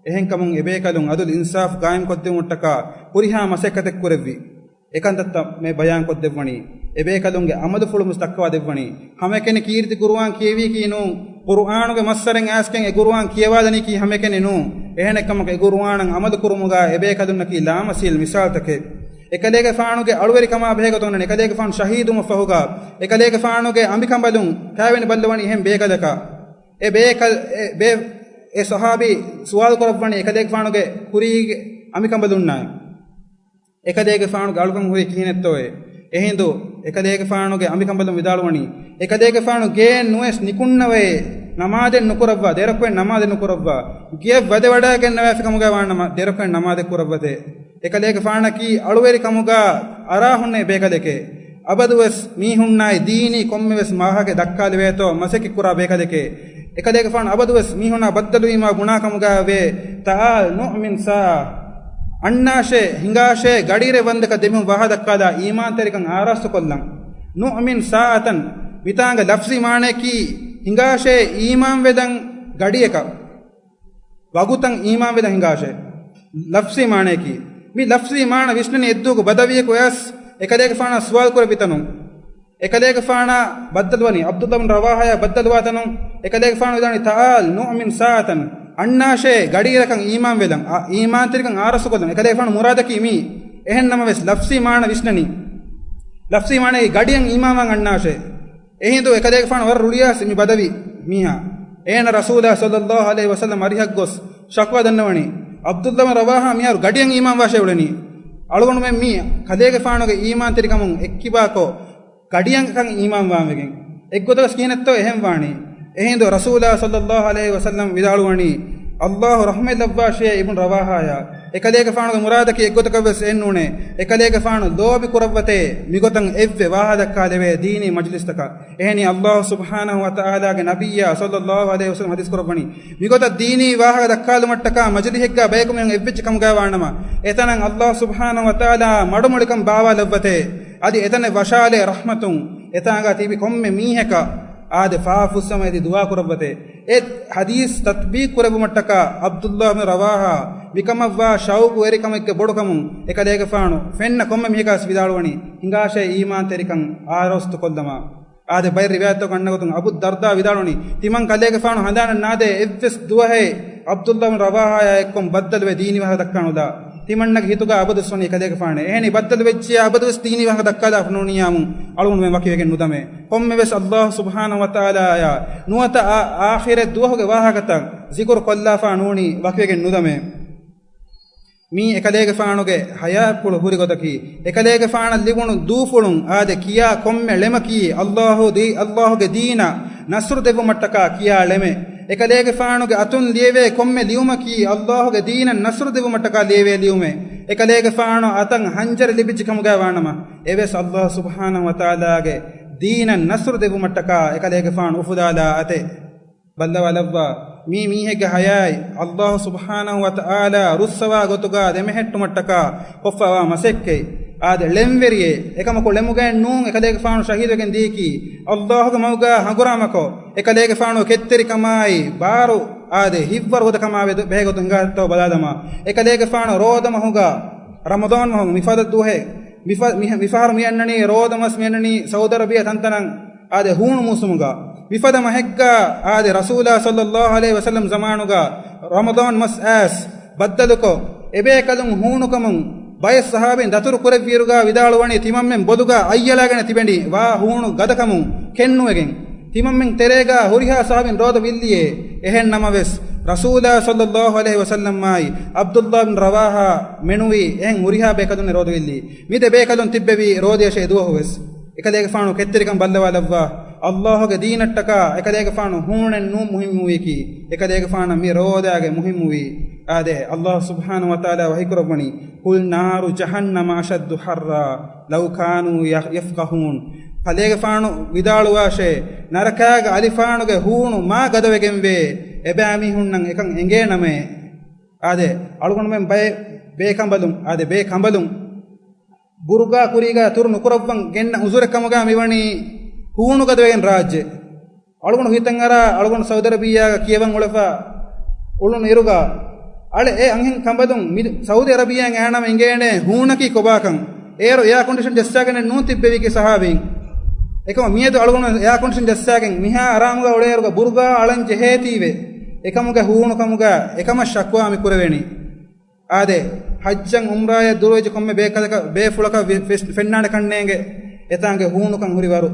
އެހެންކަމުން އެބޭކަލުން އަދުލް އިންސާފު ޤާއިމްކޮށްދެވުމަށްޓަކާ ހުރިހާ މަސައްކަތެއް ކުރެއްވި. އެކަންތައްތައް މެ ބަޔާންކޮށްދެއްވަނީ. އެބޭކަލުންގެ ޢަމަލުފުޅުންވެސް ދައްކަވާދެއްވަނީ. ހަމައެކަނި ކީރިތި ޤުރުއާން ކިޔެވީކީ ނޫން. ޤުރުއާނުގެ މައްސަރެއް އައިސްގެން އެ ޤުރުއާން ކިޔަވާލަނީކީ ހަމައެކަނި ނޫން. އެހެނެއްކަމަކު އެ ޤުރުއާނަށް ޢަމަލުކުރުމުގަ އެބޭކަލުންނަކީ ލާމަސީލް މިސާލްތަކެއް. އެކަލޭގެފާނުގެ އަޅުވެރިކަމާ ބެހޭގޮތުން އެކަލޭގެފާނު ޝަހީދުވުމަށްފަހުގަ އެކަލޭގެފާނުގެ އަނބިކަނބަލުން ކާވެނި ބައްލަވަނީ އެހެން ބޭކަލަކަށް. އެ ބޭކަލް، އެ ބޭ-، އެ ޞަޙާބީ ސުވާލު ކުރައްވަނީ އެކަލޭގެފާނުގެ ކުރީގެ އަނބިކަނބަލުންނާ. އެކަލޭގެފާނުގެ އަޅުކަން ހުރީ ކިހިނެއްތޯއޭ؟ އެހިނދު އެކަލޭގެފާނުގެ އަނބިކަނބަލުން ވިދާޅުވަނީ، އެކަލޭގެފާނު ގޭން ނުވެސް ނިކުންނަވައޭ، ނަމާދެއް ނުކުރައްވާ، ދެރަކުވެ ނަމާދެއް ނުކުރައްވާ، ގެޔަށް ވަދެވަޑައިގެންނަވާފިކަމުގައި ވާނަމަ، ދެރަކުވެ ނަމާދެއް ކުރައްވަތޭ. އެކަލޭގެފާނަކީ އަޅުވެރިކަމުގަ އަރާ ހުންނެވި ބޭކަލެކޭ. އަބަދުވެސް މީހުންނާއި ދީނީ ކޮންމެވެސް ވާހަކައެއް ދައްކާލެވޭތޯ މަސައްކަތްކުރާ ބޭކަލެކޭ. އެކަލޭގެފާނު އަބަދުވެސް މީހުންނާ ބައްދަލުވީމާ ބުނާ ކަމުގައިވޭ، تعال نؤمن ساعة. އަންނާށޭ، ހިނގާށޭ، ގަޑިއިރެއް ވަންދެކަށް ދެމިހުން ވާހަ ދައްކާލާ އީމާންތެރިކަން އާރާސްތުކޮށްލަން. نؤمن ساعة. މިތާނގަ ލަފްޒީ މާނަޔަކީ، ހިނގާށޭ އީމާންވެލަން ގަޑިއަކަށް. ވަގުތަށް އީމާންވެލަން ހިނގާށޭ. ލަފްޒީ މާނަޔަކީ. މި ލަފްޒީ މާނަ ވިސްނަނީ އެއްދުވަހު ބަދަވީއަކު އައިސް އެކަލޭގެފާނާ ސުވާލު ކުރެއްވި ތަނުން. އެކަލޭގެފާނާ ބައްދަލުވަނީ، ޢަބްދުﷲ ބިން ރަވާޙާޔާ ބައްދަލުވާ ތަނުން އެކަލޭގެފާނު ވިދާޅުވި، تعال نؤمن ساعة، އަންނާށޭ ގަޑިއިރަކަށް އީމާންވެލަން، އާ، އީމާންތެރިކަން އާރަސްތުކޮށްލަން. އެކަލޭގެފާނު މުރާދަކީ މީ. އެހެން ނަމަވެސް ލަފްޒީ މާނަ ވިސްނަނީ. ލަފްޒީ މާނައީ ގަޑިއަށް އީމާންވާން އަންނާށޭ. އެހިނދު އެކަލޭގެފާނު ވަރަށް ރުޅިއައިސް މި ބަދަވީ މީހާ. އޭނަ ރަސޫލާ ޞައްލައްލާހު ޢަލައިހި ވަސައްލަމް އަރިހަށް ގޮސް ޝަކުވާ ދަންނަވަނީ، ޢަބްދުﷲ ބިން ރަވާޙާ މިހާރު ގަޑިއަށް އީމާންވާށޭ އުޅެނީ. އަޅުގަނޑުމެން މީ ކަލޭގެފާނުގެ އީމާންތެރިކަމުން އެއްކިބާކޮށް، ގަޑިއަކަށް އީމާންވާންވެގެން. އެއްގޮތަކަށް ކިހިނެއްތޯ އެހެން ވާނީ. އެހިނދު ރަސޫލާ ޞައްލައްލާހު ޢަލައިހި ވަސައްލަމް ވިދާޅުވަނީ، ﷲ ރަޙްމަތް ލައްވާށޭ އިބްނު ރަވާޙާޔާ. އެކަލޭގެފާނުގެ މުރާދަކީ އެއްގޮތަކަށްވެސް އެއްނޫނޭ. އެކަލޭގެފާނު ލޯބި ކުރައްވަތޭ މިގޮތަށް އެއްވެ ވާހަ ދައްކާލެވޭ ދީނީ މަޖިލިސްތަކަށް. އެހެނީ ﷲ ސުބްޙާނަހު ވަތަޢާލާގެ ނަބިއްޔާ ޞައްލައްލާހު ޢަލައިހި ވަސައްލަމް ޙަދީޘް ކުރައްވަނީ، މިގޮތަށް ދީނީ ވާހަކަ ދައްކާލުމަށްޓަކާ މަޖިލިހެއްގަ ބަޔަކު މީހުން އެއްވެއްޖެ ކަމުގައި ވާނަމަ، އެތަނަށް ﷲ ސުބްޙާނަހު ވަތަޢާލާ މަޑުމޮޅިކަން ބާވާލައްވަތޭ، އަދި އެތަނެއް ވަށާލޭ ރަޙްމަތުން، އެތާނގަ ތިބި ކޮންމެ މީހަކަށް އާދެ ފާފުއްސަމަ އެދި ދުޢާ ކުރައްވަތޭ. އެ ޙަދީޘް ތަޠްބީޤު ކުރެއްވުމަށްޓަކާ ޢަބްދުﷲ ބިން ރަވާޙާ މިކަމަށްވާ ޝައުޤުވެރިކަމެއްގެ ބޮޑުކަމުން އެކަލޭގެފާނު ފެންނަ ކޮންމެ މީހަކަސް ވިދާޅުވަނީ، ހިނގާށޭ އީމާންތެރިކަން އާރަސްތުކޮށްލަމާ. އާދެ، ބައެއް ރިވާޔަތްތަކު އަންނަ ގޮތުން އަބޫ ދަރްދާ ވިދާޅުވަނީ، ތިމަން ކަލޭގެފާނު ހަނދާނަށް ނާދޭ އެއްވެސް ދުވަހެއް ޢަބްދުﷲ ބިން ރަވާޙާޔާ އެއްކޮށް ބައްދަލުވެ ދީނީ ވާހަކަ ދައްކާނުލާ. ތިމަންނަގެ ހިތުގަ އަބަދުވެސް ވަނީ ކަލޭގެފާނޭ. އެހެނީ ބައްދަލު ވެއްޖިޔާ އަބަދުވެސް ދީނީ ވާހަކަ ދައްކާލާފަ ނޫނިއްޔާމު އަޅުގަނޑުމެން ވަކިވެގެން ނުދަމޭ. ކޮންމެވެސް ﷲ ސުބްޙާނަހު ވަތަޢާލާޔާ ނުވަތަ އާ-، އާޚިރަތް ދުވަހުގެ ވާހަކަތައް ޒިކުރު ކޮށްލާފަ ނޫނީ ވަކިވެގެން ނުދަމޭ. މީ އެކަލޭގެފާނުގެ ޙަޔާތްޕުޅު ހުރި ގޮތަކީ، އެކަލޭގެފާނަށް ލިބުނު ދޫފުޅުން އާދެ ކިޔާ ކޮންމެ ޅެމަކީ ﷲ ދީ-، ﷲގެ ދީނަށް ނަޞްރު ދެއްވުމަށްޓަކާ ކިޔާ ޅެމެއް. އެކަލޭގެފާނުގެ އަތުން ލިޔެވޭ ކޮންމެ ލިޔުމަކީ ﷲގެ ދީނަށް ނަޞްރު ދެއްވުމަށްޓަކާ ލިޔެވޭ ލިޔުމެއް. އެކަލޭގެފާނު އަތަށް ހަންޖަރެއް ލިބިއްޖެ ކަމުގައި ވާނަމަ، އެވެސް ﷲ ސުބްޙާނަހު ވަތަޢާލާގެ ދީނަށް ނަޞްރު ދެއްވުމަށްޓަކާ އެކަލޭގެފާނު އުފުލާލާ އަތެއް. ބައްލަވާލައްވާ، މީ މީހެއްގެ ޙަޔާތް ﷲ ސުބްޙާނަހު ވަތަޢާލާ ރުއްސަވާ ގޮތުގަ ދެމެހެއްޓުމަށްޓަކާ ކޮށްފަވާ މަސައްކަތް. އާދެ، ޅެންވެރިއެއް، އެކަމަކު ޅެމުގައެއް ނޫން އެކަލޭގެފާނު ޝަހީދުވެގެން ދީކީ، ﷲގެ މަގުގަ ހަނގުރާމަކޮށް، އެކަލޭގެފާނު ކެތްތެރިކަމާއި ބާރު އާދެ، ހިތްވަރު ހުދަ ކަމާ ވެދު-، ބެހޭގޮތުން ހިނގާތޯ ބަލާލަމާ. އެކަލޭގެފާނު ރޯދަ މަހުގަ، ރަމަޟާން މަހު މިފަދަ ދުވަހެއް، މިފަ-، މި-، މިފަހަރު މިއަންނަނީ ރޯދަ މަސް މިއަންނަނީ ސައުދި އަރަބިޔާ ތަންތަނަށް އާދެ، ހޫނު މޫސުމުގަ. މިފަދަ މަހެއްގަ އާދެ، ރަސޫލާ ޞައްލައްލާހު ޢަލައިހި ވަސައްލަމް ޒަމާނުގަ ރަމަޟާން މަސް އައިސް ބައްދަލުކޮށް، އެބޭކަލުން ހޫނުކަމުން ބައެއް ޞަޙާބީން ދަތުރު ކުރެއްވިއިރުގަ ވިދާޅުވަނީ، ތިމަންމެން ބޮލުގަ އަތްއަޅާގެން ތިބެނީ ވާ ހޫނު ގަދަކަމުން ކެންނުވެގެން. ތިމަންމެން ތެރޭގަ ހުރިހާ ޞަޙާބީން ރޯދަ ވިއްލިއޭ. އެހެން ނަމަވެސް، ރަސޫލާ ޞައްލައްލާހު ޢަލައިހި ވަސައްލަމާއި ޢަބްދުﷲ ބިން ރަވާޙާ މެނުވީ އެހެން ހުރިހާ ބޭކަލުންނެއް ރޯދަ ވިއްލީ. މި ދެ ބޭކަލުން ތިއްބެވީ ރޯދަޔަށޭ ދުވަހުވެސް. އެކަލޭގެފާނު ކެތްތެރިކަން ބައްލަވާލައްވާ. ﷲގެ ދީނަށްޓަކާ އެކަލޭގެފާނު ހޫނެއް ނޫން މުހިއްމުވީކީ. އެކަލޭގެފާނަށް މި ރޯދާގެ މުހިއްމުވީ. އާދެ، ﷲ ސުބްޙާނަހު ވަތަޢާލާ ވަޙީކުރައްވަނީ، قُلْ نَارُ جَهَنَّمَ أَشَدُّ حَرًّا لَوْ كَانُوا يَ-، يَفْقَهُونَ. ކަލޭގެފާނު ވިދާޅުވާށޭ، ނަރަކާގެ އަލިފާނުގެ ހޫނު މާ ގަދަވެގެންވޭ، އެބައިމީހުންނަށް އެކަން އެނގޭނަމޭ. އާދެ، އަޅުގަނޑުމެން ބައެއް ބޭކަނބަލުން، އާދެ، ބޭކަނބަލުން ބުރުގާ ކުރީގަ ތުރު ނުކުރައްވަން ގެންނަ އުޒުރެއް ކަމުގަ މިވަނީ ހޫނު ގަދަވެގެން ރާއްޖެ. އަޅުގަނޑު ހިތަށް އަރާ، އަޅުގަނޑު ސައުދި އަރަބިއްޔާގަ ކިޔަވަން އުޅެފަ އުޅުނު އިރުގަ، އަޅެ އެ އަންހެން ކަނބަލުން މި ސައުދި އަރަބިއްޔާއިން އައިނަމަ އެނގޭނެ ހޫނަކީ ކޮބާކަން. އޭރު އެއާ ކޮންޑިޝަން ޖައްސާގެނެއް ނޫން ތިއްބެވީކީ ޞަޙާބީން. އެކަމަ މިއަދު އަޅުގަނޑު އެއާ ކޮންޑިޝަން ޖައްސާގެން މިހާ އަރާމުގަ އުޅޭއިރުގަ ބުރުގާ އަޅަން ޖެހޭތީވެ. އެކަމުގެ ހޫނުކަމުގަ އެކަމަށް ޝަކުވާ މި ކުރެވެނީ. އާދެ، ޙައްޖަށް ޢުމްރާޔަށް ދުރުވެއްޖެ ކޮންމެ ބޭކަލަކަށް ބޭފުޅަކަށް ވި-، ފެސް-، ފެންނާނެ ކަންނޭނގެ އެތާނގެ ހޫނުކަން ހުރި ވަރު.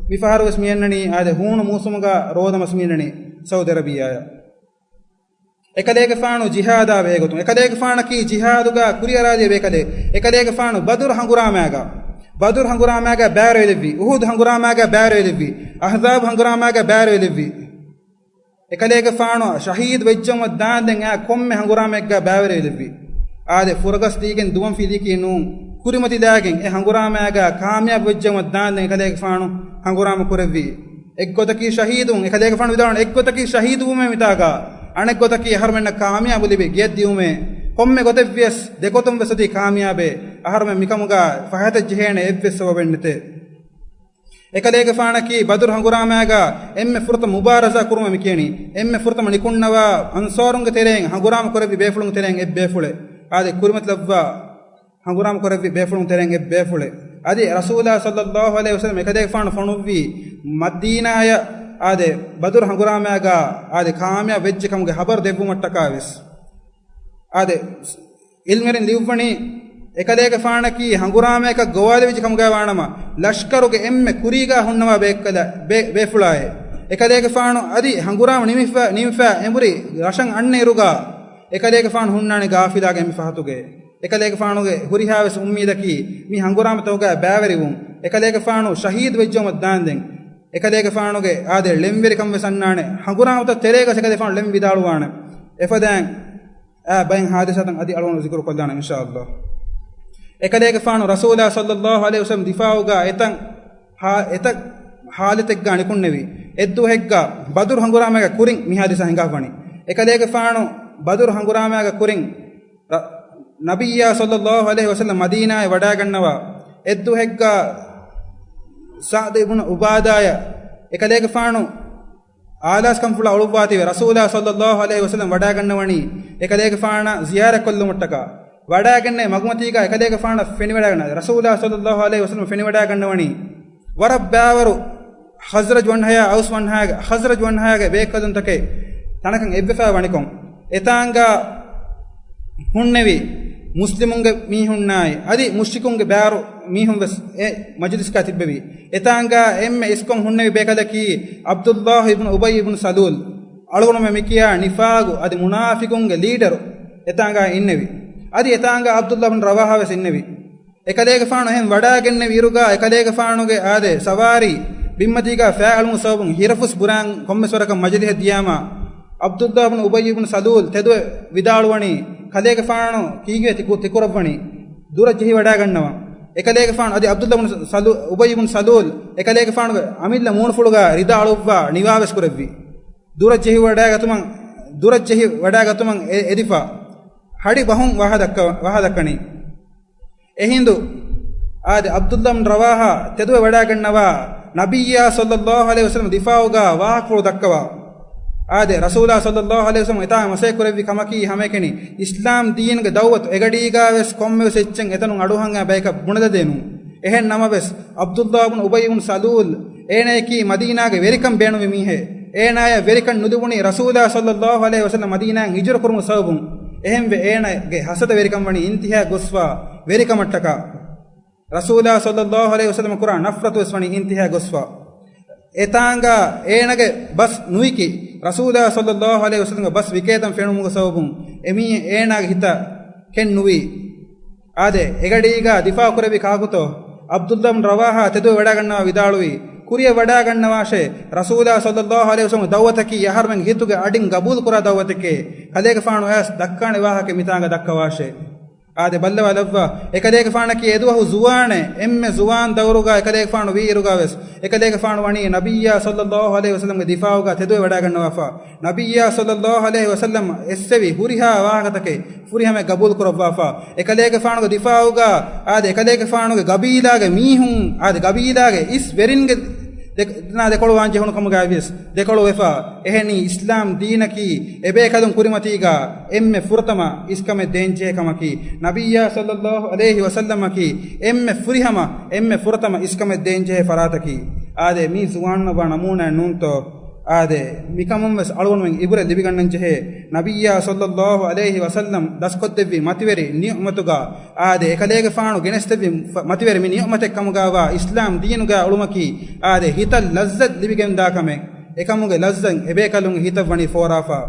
މިފަހަރުވެސް މިއަންނަނީ އާދެ، ހޫނު މޫސުމުގަ ރޯދަ މަސް މިއަންނަނީ ސައުދި އަރަބިއްޔާއަށް. އެކަލޭގެފާނު ޖިހާދާ ބެހޭގޮތުން، އެކަލޭގެފާނަކީ ޖިހާދުގަ ކުރިއަރާލިޔަ ބޭކަލެއް. އެކަލޭގެފާނު ބަދުރު ހަނގުރާމާގަ، ބަދުރު ހަނގުރާމާގަ ބައިވެރިވެލެއްވި، އުޙުދު ހަނގުރާމާގަ ބައިވެރިވެލެއްވި، އަޙްޒާބު ހަނގުރާމާގަ ބައިވެރިވެލެއްވި. އެކަލޭގެފާނު ޝަހީދު ވެއްޖަމަ ދާންދެން އާ ކޮންމެ ހަނގުރާމައެއްގަ ބައިވެރިވެލެއްވި. އާދެ، ފުރަގަސް ދީގެން ދުވަން ފިލީކީ ނޫން. ކުރިމަތިލާގެން އެ ހަނގުރާމައިގާ ކާމިޔާބު ވެއްޖެއްޔާމަ ދާންދެން އެކަލޭގެފާނު ހަނގުރާމަ ކުރެއްވީ. އެއްގޮތަކީ ޝަހީދުވުން، އެކަލޭގެފާނު ވިދާޅުވަނީ އެއްގޮތަކީ ޝަހީދުވުމޭ މިތާގާ، އަނެއްގޮތަކީ އަހަރުމެންނަށް ކާމިޔާބު ލިބި ގެޔަށް ދިއުމޭ. ކޮންމެ ގޮތެއްވިޔަސް ދެގޮތުން ވެސް އޮތީ ކާމިޔާބޭ. އަހަރުމެން މިކަމުގާ ފަހަތަށް ޖެހޭނެ އެއްވެސް ސަބަބެއް ނެތޭ. އެކަލޭގެފާނަކީ ބަދުރު ހަނގުރާމައިގާ އެންމެ ފުރަތަމަ މުބާރަޒާ ކުރުމަށް މިކިޔަނީ، އެންމެ ފުރަތަމަ ނިކުންނަވާ އަންސާރުންގެ ތެރެއިން ހަނގުރާމަ ކުރެއްވި ބޭފުޅުންގެ ތެރެއިން އެއް ބޭފުޅެއް. އާދެ، ކުރިމަތިލައްވާ ހަނގުރާމަ ކުރެއްވި ބޭފުޅުން ތެރެއިން އެއް ބޭފުޅެއް. އަދި ރަސޫލާ ޞައްލައްލާހު ޢަލައިހި ވަސައްލަމް އެކަލޭގެފާނު ފޮނުއްވީ މަދީނާޔަށް، އާދެ، ބަދުރު ހަނގުރާމައިގާ، އާދެ، ކާމިޔާބު ވެއްޖެ ކަމުގެ ހަބަރު ދެއްވުމަށްޓަކާ ވެސް. އާދެ، އިލްމުވެރިން ލިޔުއްވަނީ، އެކަލޭގެފާނަކީ ހަނގުރާމައަކަށް ގޮވާލެވިއްޖެ ކަމުގައި ވާނަމަ، ލަޝްކަރުގެ އެންމެ ކުރީގާ ހުންނަވާ ބޭކަލަ-، ބޭ-، ބޭފުޅާއޭ. އެކަލޭގެފާނު އަދި ހަނގުރާމަ ނިމިފަ-، ނިމިފަ އެނބުރި ރަށަށް އަންނަ އިރުގާ، އެކަލޭގެފާނު ހުންނާނެ ގާފިލާގެ އެންމެ ފަހަތުގައޭ. އެކަލޭގެފާނުގެ ހުރިހާވެސް އުއްމީދަކީ މި ހަނގުރާމަތަކުގައި ބައިވެރިވުން. އެކަލޭގެފާނު ޝަހީދު ވެއްޖެއަމަ ދާންދެން، އެކަލޭގެފާނުގެ އާދެ ޅެންވެރިކަން ވެސް އަންނާނެ. ހަނގުރާމަތައް ތެރޭގަ އެކަލޭގެފާނު ޅެން ވިދާޅުވާނެ. އެފަދައިން އާ ބައެއް ހާދިސާތައް އަދި އަޅުގަނޑު ޒިކުރު ކޮށްލާނަން އިންޝާﷲ. އެކަލޭގެފާނު ރަސޫލާ ޞައްލައްލާހު ޢަލައިހި ވަސައްލަމް ދިފާޢުގާ އެތައް ހާ-، އެތައް ހާލަތެއްގާ ނިކުންނެވި. އެއްދުވަހެއްގާ ބަދުރު ހަނގުރާމައިގެ ކުރިން މި ހާދިސާ ހިނގާފަނީ. އެކަލޭގެފާނު ބަދުރު ހަނގުރާމައިގެ ކުރިން ރ-، ނަބިއްޔާ ޞައްލައްލާހު ޢަލައިހި ވަސައްލަމް މަދީނާއަށް ވަޑާގަންނަވާ އެއްދުވަހެއްގާ ސަޢްދު އިބްނު ޢުބާދާޔަށް އެކަލޭގެފާނު އާލާސްކަންފުޅާ އުޅުއްވާތީވެ ރަސޫލާ ޞައްލައްލާހު ޢަލައިހި ވަސައްލަމް ވަޑާގަންނަވަނީ އެކަލޭގެފާނަށް ޒިޔާރަތްކޮށްލުމަށްޓަކާ. ވަޑާގެންނެވި މަގުމަތީގާ އެކަލޭގެފާނަށް ފެނިވަޑާގަންނަ-، ރަސޫލާ ޞައްލައްލާހު ޢަލައިހި ވަސައްލަމް ފެނިވަޑާގަންނަވަނީ ވަރަށް ބައިވަރު ޚަޒްރަޖް ވަންހަޔާ އައުސް ވަންހަޔާގެ، ޚަޒްރަޖް ވަންހަޔާގެ ބޭކަލުންތަކެއް ތަނަކަށް އެއްވެފައި ވަނިކޮށް، އެތާނގާ ހުންނެވި މުސްލިމުންގެ މީހުންނާއި، އަދި މުޝްރިކުންގެ ބާރު މީހުން ވެސް އެ މަޖިލިސްގާ ތިއްބެވި. އެތާނގާ އެންމެ އިސްކޮށް ހުންނެވި ބޭކަލަކީ ޢަބްދުﷲ އިބްނު އުބައްޔު އިބްނު ސަލޫލް، އަޅުގަނޑުމެން މިކިޔާ ނިފާގު އަދި މުނާފިޤުންގެ ލީޑަރު އެތާނގާ އިންނެވި. އަދި އެތާނގާ ޢަބްދުﷲ ބިން ރަވާޙާ ވެސް އިންނެވި. އެކަލޭގެފާނު އެހެން ވަޑާގެންނެވި އިރުގާ، އެކަލޭގެފާނުގެ އާދެ، ސަވާރީ ބިންމަތީގާ ފައިއަޅުމުގެ ސަބަބުން ހިރަފުސް ބުރާން ކޮންމެސް ވަރަކަށް މަޖިލިހަށް ދިޔާމާ، ޢަބްދުﷲ ބިން އުބައްޔު ބިން ސަލޫލް ތެދުވެ ވިދާޅުވަނީ، ކަލޭގެފާނު ކީކޭ ތި ކު-، ތި ކުރައްވަނީ؟ ދުރަށް ޖެހިވަޑާގަންނަވާ. އެކަލޭގެފާނު އަދި ޢަބްދުﷲ ބިން ސަލޫ-، އުބައްޔު ބިން ސަލޫލް އެކަލޭގެފާނުގެ އަމިއްލަ މޫނުފުޅުގާ ރިދާ އަޅުއްވާ ނިވާވެސް ކުރެއްވި. ދުރަށް ޖެހިވަޑާގަތުމަށް، ދުރަށް ޖެހިވަޑާގަތުމަށް އެ-، އެދިފާ ހަޑި ބަހުން ވާހަ ދައްކަ-، ވާހަ ދައްކަނީ. އެހިނދު އާދެ، ޢަބްދުﷲ ބިން ރަވާޙާ ތެދުވެ ވަޑާގަންނަވާ، ނަބިއްޔާ ޞައްލައްލާހު ޢަލައިހި ވަސައްލަމް ދިފާޢުގާ ވާހަކަފުޅު ދައްކަވާ. އާދެ، ރަސޫލާ ޞައްލައްލާހު ޢަލައިހި ވަސައްލަމް އެތާ މަސައްކަތް ކުރެއްވި ކަމަކީ ހަމައެކަނި، އިސްލާމް ދީނުގެ ދަޢުވަތު އެގަޑީގާ ވެސް ކޮންމެވެސް އެއްޗެއް އެތަނުން އަޑުއަހަން ބަޔަކަށް ބުނެދޭނު. އެހެން ނަމަވެސް، ޢަބްދުﷲ ބިން އުބައްޔު ބިން ސަލޫލް އޭނަޔަކީ މަދީނާގެ ވެރިކަން ބޭނުންވި މީހެއް. އޭނާޔަށް ވެރިކަން ނުލިބުނީ ރަސޫލާ ޞައްލައްލާހު ޢަލައިހި ވަސައްލަމް މަދީނާއަށް ހިޖުރަ ކުރުމުގެ ސަބަބުން. އެހެންވެ، އޭނާގެ ޙަސަދަ ވެރިކަން ވަނީ އިންތިހާ ގޮސްފާ ވެރިކަމަށްޓަކާ. ރަސޫލާ ޞައްލައްލާހު ޢަލައިހި ވަސައްލަމަށް ކުރާ ނަފްރަތު ވެސް ވަނީ އިންތިހާ ގޮސްފާ. އެތާނގާ އޭނާގެ ބަސް ނުވިކި، ރަސޫލާ ޞައްލައްލާހު ޢަލައިހި ވަސައްލަމްގެ ބަސް ވިކޭތަން ފެނުމުގެ ސަބަބުން އެމީހެއް އޭނާގެ ހިތަށް ކެތް ނުވީ. އާދެ، އެގަޑީގާ ދިފާޢު ކުރެއްވީ ކާކުތޯ؟ ޢަބްދުﷲ ބިން ރަވާޙާ ތެދުވެ ވަޑާގަންނަވާ ވިދާޅުވީ، ކުރިއަށް ވަޑާގަންނަވާށޭ، ރަސޫލާ ޞައްލައްލާހު ޢަލައިހި ވަސައްލަމްގެ ދަޢުވަތަކީ އަހަރުމެން ހިތުގެ އަޑިން ގަބޫލު ކުރާ ދަޢުވަތެކޭ. ކަލޭގެފާނު އައިސް ދައްކާނެ ވާހަކަ މިތާނގަ ދައްކަވާށޭ. އާދެ، ބައްލަވާލައްވާ. އެކަލޭގެފާނަކީ އެދުވަހު ޒުވާނެއް، އެންމެ ޒުވާން ދައުރުގާ އެކަލޭގެފާނު ވީ އިރުގާ ވެސް، އެކަލޭގެފާނު ވަނީ ނަބިއްޔާ ޞައްލައްލާހު ޢަލައިހި ވަސައްލަމްގެ ދިފާޢުގާ ތެދުވެ ވަޑާގަންނަވާފާ. ނަބިއްޔާ ޞައްލައްލާހު ޢަލައިހި ވަސައްލަމް އެއްސެވި ހުރިހާ ވާހަކަތަކެއް ފުރިހަމަ ގަބޫލު ކުރައްވާފާ. އެކަލޭގެފާނުގެ ދިފާޢުގާ، އާދެ، އެކަލޭގެފާނުގެ ގަބީލާގެ މީހުން، އާދެ، ގަބީލާގެ އިސް ވެރިންގެ ދެ-، ދެނާ ދެކޮޅު ވާން ޖެހުނު ކަމުގައި ވިޔަސް ދެކޮޅު ވެފާ. އެހެނީ އިސްލާމް ދީނަކީ އެބޭކަލުން ކުރިމަތީގާ އެންމެ ފުރަތަމަ އިސްކަމެއް ދޭންޖެހޭ ކަމަކީ، ނަބިއްޔާ ޞައްލައްލާހު ޢަލައިހި ވަސައްލަމަކީ އެންމެ ފުރިހަމަ، އެންމެ ފުރަތަމަ އިސްކަމެއް ދޭންޖެހޭ ފަރާތަކީ. އާދެ، މީ ޒުވާންނަށް ވާ ނަމޫނާއެއް ނޫންތޯ؟ އާދެ، މިކަމުން ވެސް އަޅުގަނޑުމެން އިބުރަތް ލިބިގަންނަން ޖެހޭ، ނަބިއްޔާ ޞައްލައްލާހު ޢަލައިހި ވަސައްލަމް ދަސްކޮށްދެއްވި މަތިވެރި ނިޢުމަތުގާ، އާދެ، އެކަލޭގެފާނު ގެނެސްދެއްވި މަ-، މަތިވެރި މި ނިޢުމަތެއް ކަމުގާވާ އިސްލާމް ދީނުގާ އުޅުމަކީ، އާދެ، ހިތަށް ލައްޒަތް ލިބިގެންދާ ކަމެއް. އެކަމުގެ ލައްޒަތް އެބޭކަލުންގެ ހިތަށް ވަނީ ފޯރާފާ.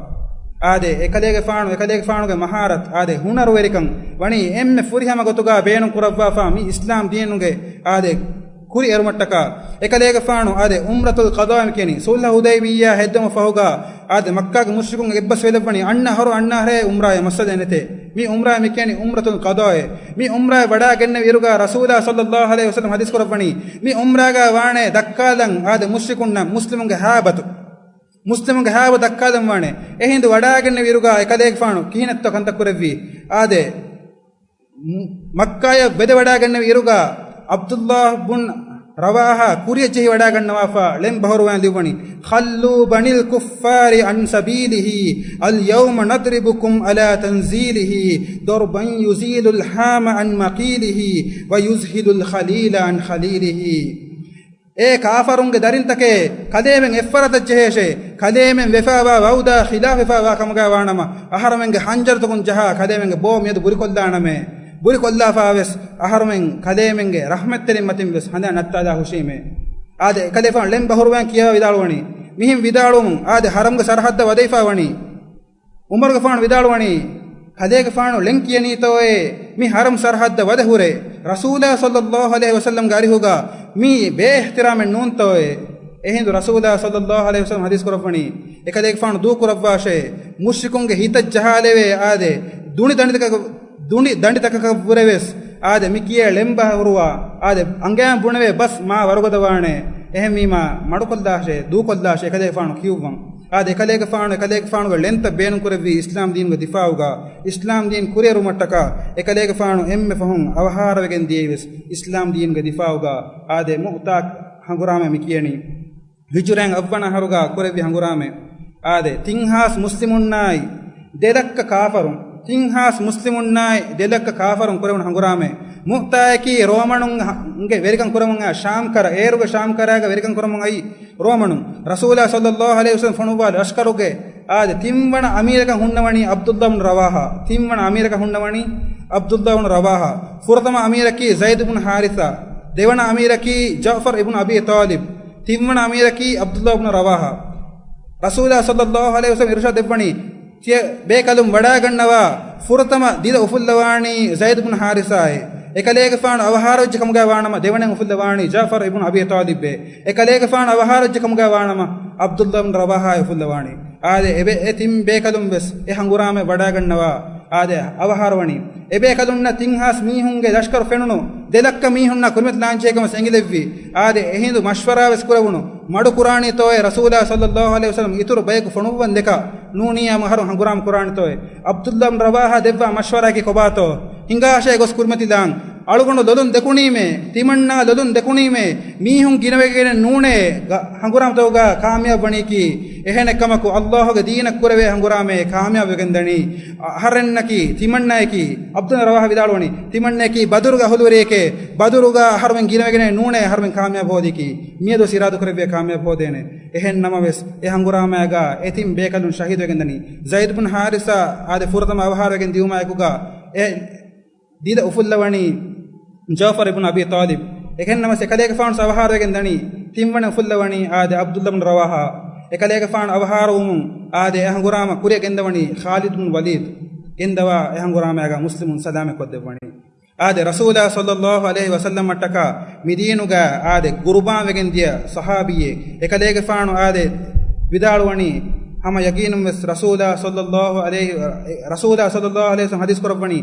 އާދެ، އެކަލޭގެފާނު، އެކަލޭގެފާނުގެ މަހާރަތް، އާދެ، ހުނަރުވެރިކަން ވަނީ އެންމެ ފުރިހަމަ ގޮތުގާ ބޭނުން ކުރައްވާފާ މި އިސްލާމް ދީނުގެ، އާދެ، ކުރިއެރުމަށްޓަކާ. އެކަލޭގެފާނު، އާދެ، ޢުމްރަތުލް ޤަޟާއިން ކިޔަނީ، ޞުލްޙު ޙުދައިބިއްޔާ ހެއްދެވުމަށް ފަހުގާ، އާދެ، މައްކާގެ މުޝްރިކުން އެއްބަސްވެލައްވަނީ އަންނަ އަހަރު އަންނަ އަހަރޭ ޢުމްރާއޭ މައްސަލައެއް ނެތޭ. މި ޢުމްރާ މި ކިޔަނީ ޢުމްރަތުލް ޤަޟާއޭ. މި ޢުމްރާ ވަޑާގެންނެވި އިރުގަ ރަސޫލާ ޞައްލައްލާހު ޢަލައިހި ވަސައްލަމް ޙަދީޘް ކުރައްވަނީ، މި ޢުމްރާގަ ވާނެ ދައްކާލަން އާދެ މުޝްރިކުންނަށް މުސްލިމުންގެ ހާބަތު، މުސްލިމުންގެ ހާބަ ދައްކާލަން ވާނެ. އެހިނދު ވަޑާގެންނެވި އިރުގަ އެކަލޭގެފާނު ކިހިނެއްތޯ ކަންތައް ކުރެއްވީ؟ އާދެ، މައްކާޔަށް ވެދެ ވަޑާގެންނެވި އިރުގަ ޢަބްދުﷲ ބުން ރަވާޙާ ކުރިއަށް ޖެހި ވަޑާގަންނަވާފަ ޅެން ބަހުރުވާން ލިޔުއްވަނީ، "خلوا بني الكفار عن سبيله، اليوم نضربكم على تنزيله، ضربا يزيل الهام عن مقيله، ويذهل الخليل عن خليله." އޭ ކާފަރުންގެ ދަރިންތަކޭ، ކަލޭމެން އެއްފަރާތަށް ޖެހޭށޭ. ކަލޭމެން ވެފާވާ ވަޢުދާ ޚިލާފްވެފާވާ ކަމުގަ ވާނަމަ، އަހަރުމެންގެ ޙަންޖަރުތަކުން ޖަހާ ކަލޭމެންގެ ބޯ މިއަދު ބުރިކޮށްލާނަމޭ. ބުރިކޮށްލާފާވެސް އަހަރުމެން ކަލޭމެންގެ ރަޙްމަތްތެރިން މަތިން ވެސް ހަނދާން ނައްތާލާ ހުށީމޭ. އާދެ، އެކަލޭފާނު ޅެން ބަހުރުވާން ކިޔަވާ ވިދާޅުވަނީ، މިހެން ވިދާޅުވުމުން އާދެ، ޙަރަމްގެ ސަރަޙައްދަށް ވަދެފާ ވަނީ. ޢުމަރުގެފާނު ވިދާޅުވަނީ، ކަލޭގެފާނު ޅެން ކިޔަނީތޯއޭ، މި ޙަރަމް ސަރަޙައްދަށް ވަދެ ހުރެ، ރަސޫލާ ޞައްލައްލާހު ޢަލައިހި ވަސައްލަމްގެ އަރިހުގަ މީ ބޭއިޙްތިރާމެއް ނޫންތޯއޭ؟ އެހިނދު ރަސޫލާ ޞައްލައްލާހު ޢަލައިހި ވަސައްލަމް ޙަދީޘް ކުރައްވަނީ، އެކަލޭގެފާނު ދޫކުރައްވާށޭ، މުޝްރިކުންގެ ހިތަށް ޖަހާލެވޭ އާދެ، ދުނި ދަނޑިތަކަކަށް، ދުނި ދަނޑިތަކަކަށްވުރެވެސް އާދެ، މި ކިޔޭ ޅެން ބަހުރުވާ އާދެ، އަނގަޔާން ބުނެވޭ ބަސް މާ ވަރުގަދަ ވާނެ. އެހެންވީމާ، މަޑުކޮށްލާށޭ، ދޫކޮށްލާށޭ، އެކަލޭގެފާނު ކިޔުއްވަން. އާދެ، އެކަލޭގެފާނު، އެކަލޭގެފާނުގެ ޅެންތައް ބޭނުންކުރެއްވީ އިސްލާމް ދީނުގެ ދިފާޢުގަ، އިސްލާމް ދީން ކުރިއެރުމަށްޓަކާ. އެކަލޭގެފާނު އެންމެ ފަހުން އަވަހާރަވެގެން ދިޔައީވެސް އިސްލާމް ދީނުގެ ދިފާޢުގަ. އާދެ، މުޢުތާ ހަނގުރާމަ މި ކިޔަނީ ހިޖުރައިން އަށްވަނަ އަހަރުގަ ކުރެއްވި ހަނގުރާމަ. އާދެ، ތިން ހާސް މުސްލިމުންނާއި ދެލައްކަ ކާފަރުން، ތިން ހާސް މުސްލިމުންނާއި ދެލައްކަ ކާފަރުން ކުރެވުނު ހަނގުރާމަ. މުޢުތާއަކީ ރޯމަނުންގެ ވެރިކަން ކުރަމުން އައި ޝާމް ކަރަ، އޭރުގެ ޝާމް ކަރާގަ ވެރިކަން ކުރަމުން އައި ރޯމަނުން. ރަސޫލާ ޞައްލައްލާހު ޢަލައިހި ވަސައްލަމް ފޮނުއްވާ ލަޝްކަރުގެ އާދެ، ތިންވަނަ އަމީރަކަށް ހުންނަވަނީ ޢަބްދުﷲ ބިން ރަވާޙާ. ތިންވަނަ އަމީރަކަށް ހުންނަވަނީ ޢަބްދުﷲ ބިން ރަވާޙާ. ފުރަތަމަ އަމީރަކީ ޒައިދު ބިން ޙާރިޘާ. ދެވަނަ އަމީރަކީ ޖަޢުފަރު އިބްނު އަބީ ޠާލިބް. ތިންވަނަ އަމީރަކީ ޢަބްދުﷲ ބިން ރަވާޙާ. ރަސޫލާ ޞައްލައްލާހު ޢަލައިހި ވަސައްލަމް އިރުޝާދު ދެއްވަނީ، ތިޔަ ބޭކަލުން ވަޑާގަންނަވާ. ފުރަތަމަ ދިދަ އުފުއްލަވާނީ ޒައިދު ބިން ޙާރިޘާއޭ. އެކަލޭގެފާނު އަވަހާރަވެއްޖެ ކަމުގައި ވާނަމަ، ދެވަނައިން އުފުއްލަވާނީ ޖަޢުފަރު އިބްނު އަބީ ޠާލިބޭ. އެކަލޭގެފާނު އަވަހާރަވެއްޖެ ކަމުގައި ވާނަމަ، ޢަބްދުﷲ ބިން ރަވާޙާއޭ އުފުއްލަވާނީ. އާދެ، އެބެ، އެ ތިން ބޭކަލުން ވެސް އެ ހަނގުރާމަ ވަޑާގަންނަވާ. އާދެ، އަވަހާރަވަނީ. އެބޭކަލުންނަށް ތިން ހާސް މީހުންގެ ލަޝްކަރު ފެނުނު، ދެ ލައްކަ މީހުންނާ ކުރިމަތިލާންޖެހޭ ކަމަށް އެނގިލެއްވި. އާދެ، އެހިނދު މަޝްވަރާ ވެސް ކުރެވުނު، މަޑުކުރާނީތޯއޭ ރަސޫލާ ޞައްލައްލާހު ޢަލައިހި ވަސައްލަމް އިތުރު ބަޔަކު ފޮނުއްވަން ދެކަ ނޫނީ އާ މަހަރު ހަނގުރާމަ ކުރާނީތޯއޭ؟ ޢަބްދުﷲ ބިން ރަވާޙާ ދެއްވާ މަޝްވަރާއަކީ ކޮބާތޯ؟ ހިނގާށޭ ގޮސް ކުރިމަތިލާން. އަޅުގަނޑު ލޮލުން ދެކުނީމޭ، ތިމަންނާ ލޮލުން ދެކުނީމޭ، މީހުން ގިނަވެގެނެއް ނޫނޭ ގ-، ހަނގުރާމަތަކުގަ ކާމިޔާބު ވަނީކީ. އެހެނެއްކަމަކު، ﷲ ގެ ދީނަށް ކުރެވޭ ހަނގުރާމައޭ ކާމިޔާބު ވެގެން ދަނީ. އަހަރެންނަކީ، ތިމަންނައަކީ، ޢަބްދުﷲ ބިން ރަވާޙާ ވިދާޅުވަނީ، ތިމަންނައަކީ ބަދުރުގެ އަހުލުވެރިއެކޭ، ބަދުރުގަ އަހަރުމެން ގިނަވެގެނެއް ނޫނޭ އަހަރުމެން ކާމިޔާބު ހޯދީކީ. މިއަދު ވެސް އިރާދަކުރެއްވިޔާ ކާމިޔާބު ހޯދޭނެ. އެހެން ނަމަވެސް، އެ ހަނގުރާމައިގަ އެ ތިން ބޭކަލުން ޝަހީދުވެގެން ދަނީ. ޒައިދު ބިން ޙާރިޘާ އާދެ، ފުރަތަމަ އަވަހާރަވެގެން ދިއުމާއެކުގަ އެ ދިދަ އުފުއްލަވަނީ ޖަޢުފަރު އިބްނު އަބީ ޠާލިބް. އެހެން ނަމަވެސް އެކަލޭގެފާނު އަވަހާރަވެގެން ދަނީ. ތިންވަނަ އުފުއްލަވަނީ އާދެ، ޢަބްދުﷲ ބިން ރަވާޙާ. އެކަލޭގެފާނު އަވަހާރަވުމުން އާދެ، އެ ހަނގުރާމަ ކުރިއަށް ގެންދަވަނީ ޚާލިދު ބިން ވަލީދު. ގެންދަވާ އެ ހަނގުރާމައިގަ މުސްލިމުން ސަލާމަތްކޮށްދެއްވަނީ. އާދެ، ރަސޫލާ ޞައްލައްލާހު ޢަލައިހި ވަސައްލަމަށްޓަކާ މިދީނުގަ އާދެ، ޤުރުބާން ވެގެން ދިޔަ ޞަޙާބީއެއް. އެކަލޭގެފާނު އާދެ، ވިދާޅުވަނީ، ހަމަ ޔަގީނުން ވެސް ރަސޫލާ ޞައްލައްލާހު ޢަލައިހި، ރަސޫލާ ޞައްލައްލާހު ޢަލައިހި ވަސައްލަމް ޙަދީޘް ކުރައްވަނީ،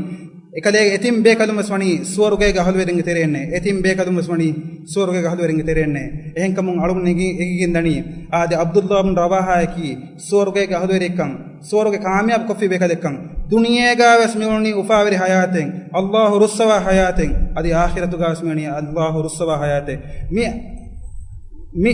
އެކަލޭގެ އެ ތިން ބޭކަލުން ވެސް ވަނީ ސުވަރުގޭގެ އަހުލުވެރިންގެ ތެރެއެއްނޭ. އެ ތިން ބޭކަލުން ވެސް ވަނީ ސުވަރުގޭގެ އަހުލުވެރިންގެ ތެރެއެއްނޭ. އެހެންކަމުން އަޅުގަނޑު އެނގި-، އެނގިގެން ދަނީ، އާދެ، ޢަބްދުﷲ ބިން ރަވާޙާއަކީ ސުވަރުގޭގެ އަހުލުވެރިއެއްކަން، ސުވަރުގެ ކާމިޔާބު ކޮށްފި ބޭކަލެއްކަން. ދުނިޔޭގަ ވެސް މިއުޅުނީ އުފާވެރި ޙަޔާތެއް، ﷲ ރުއްސަވާ ޙަޔާތެއް، އަދި އާޚިރަތުގަ ވެސް މިއުޅުނީ ﷲ ރުއްސަވާ ޙަޔާތެއް. މި، މި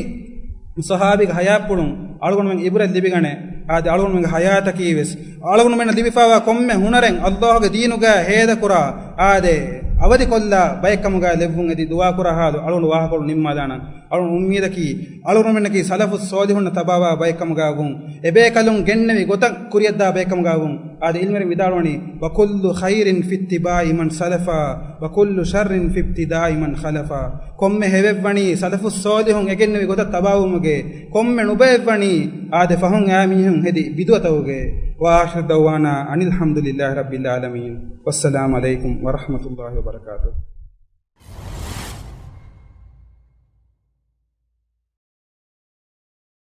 ޞަޙާބީގެ ޙަޔާތްޕުޅުން އަޅުގަނޑުމެން ޢިބްރަތް ލިބިގަނެ. އާދެ، އަޅުގަނޑުމެންގެ ޙަޔާތަކީ ވެސް، އަޅުގަނޑުމެންނަށް ލިބިފާވާ ކޮންމެ ހުނަރެއް ﷲ ގެ ދީނުގަ ހޭދަކުރާ، އާދެ، އަވަދިކޮށްލާ ބައެއްކަމުގަ ލެއްވުން އެދި ދުޢާ ކުރާ ޙާލު އަޅުގަނޑު ވާހަކަކޮޅު ނިންމާލާނަން. އަޅުގަނޑު އުއްމީދަކީ، އަޅުގަނޑުމެންނަކީ ސަލަފު ޞޯލިޙުންނަށް ތަބާވާ ބައެއްކަމުގަ ވުން، އެބޭކަލުން ގެންނެވި ގޮތަށް ކުރިއަށްދާ ބައެއްކަމުގަ ވުން. އާދެ، ޢިލްމުވެރިން ވިދާޅުވަނީ، وكل خير في اتباع من سلف، وكل شر في ابتداع من خلف. ކޮންމެ ހެޔޮއެއްވަނީ ސަލަފު ޞޯލިޙުން އެ ގެންނެވި ގޮތަށް ތަބާވުމުގައޭ، ކޮންމެ ނުބައެއްވަނީ އާދެ، ފަހުން އައި މީހުން ހެދި ބިދުޢަތަކުގައޭ. وآخر دعوانا أن الحمد لله رب العالمين. والسلام عليكم ورحمة الله وبركاته.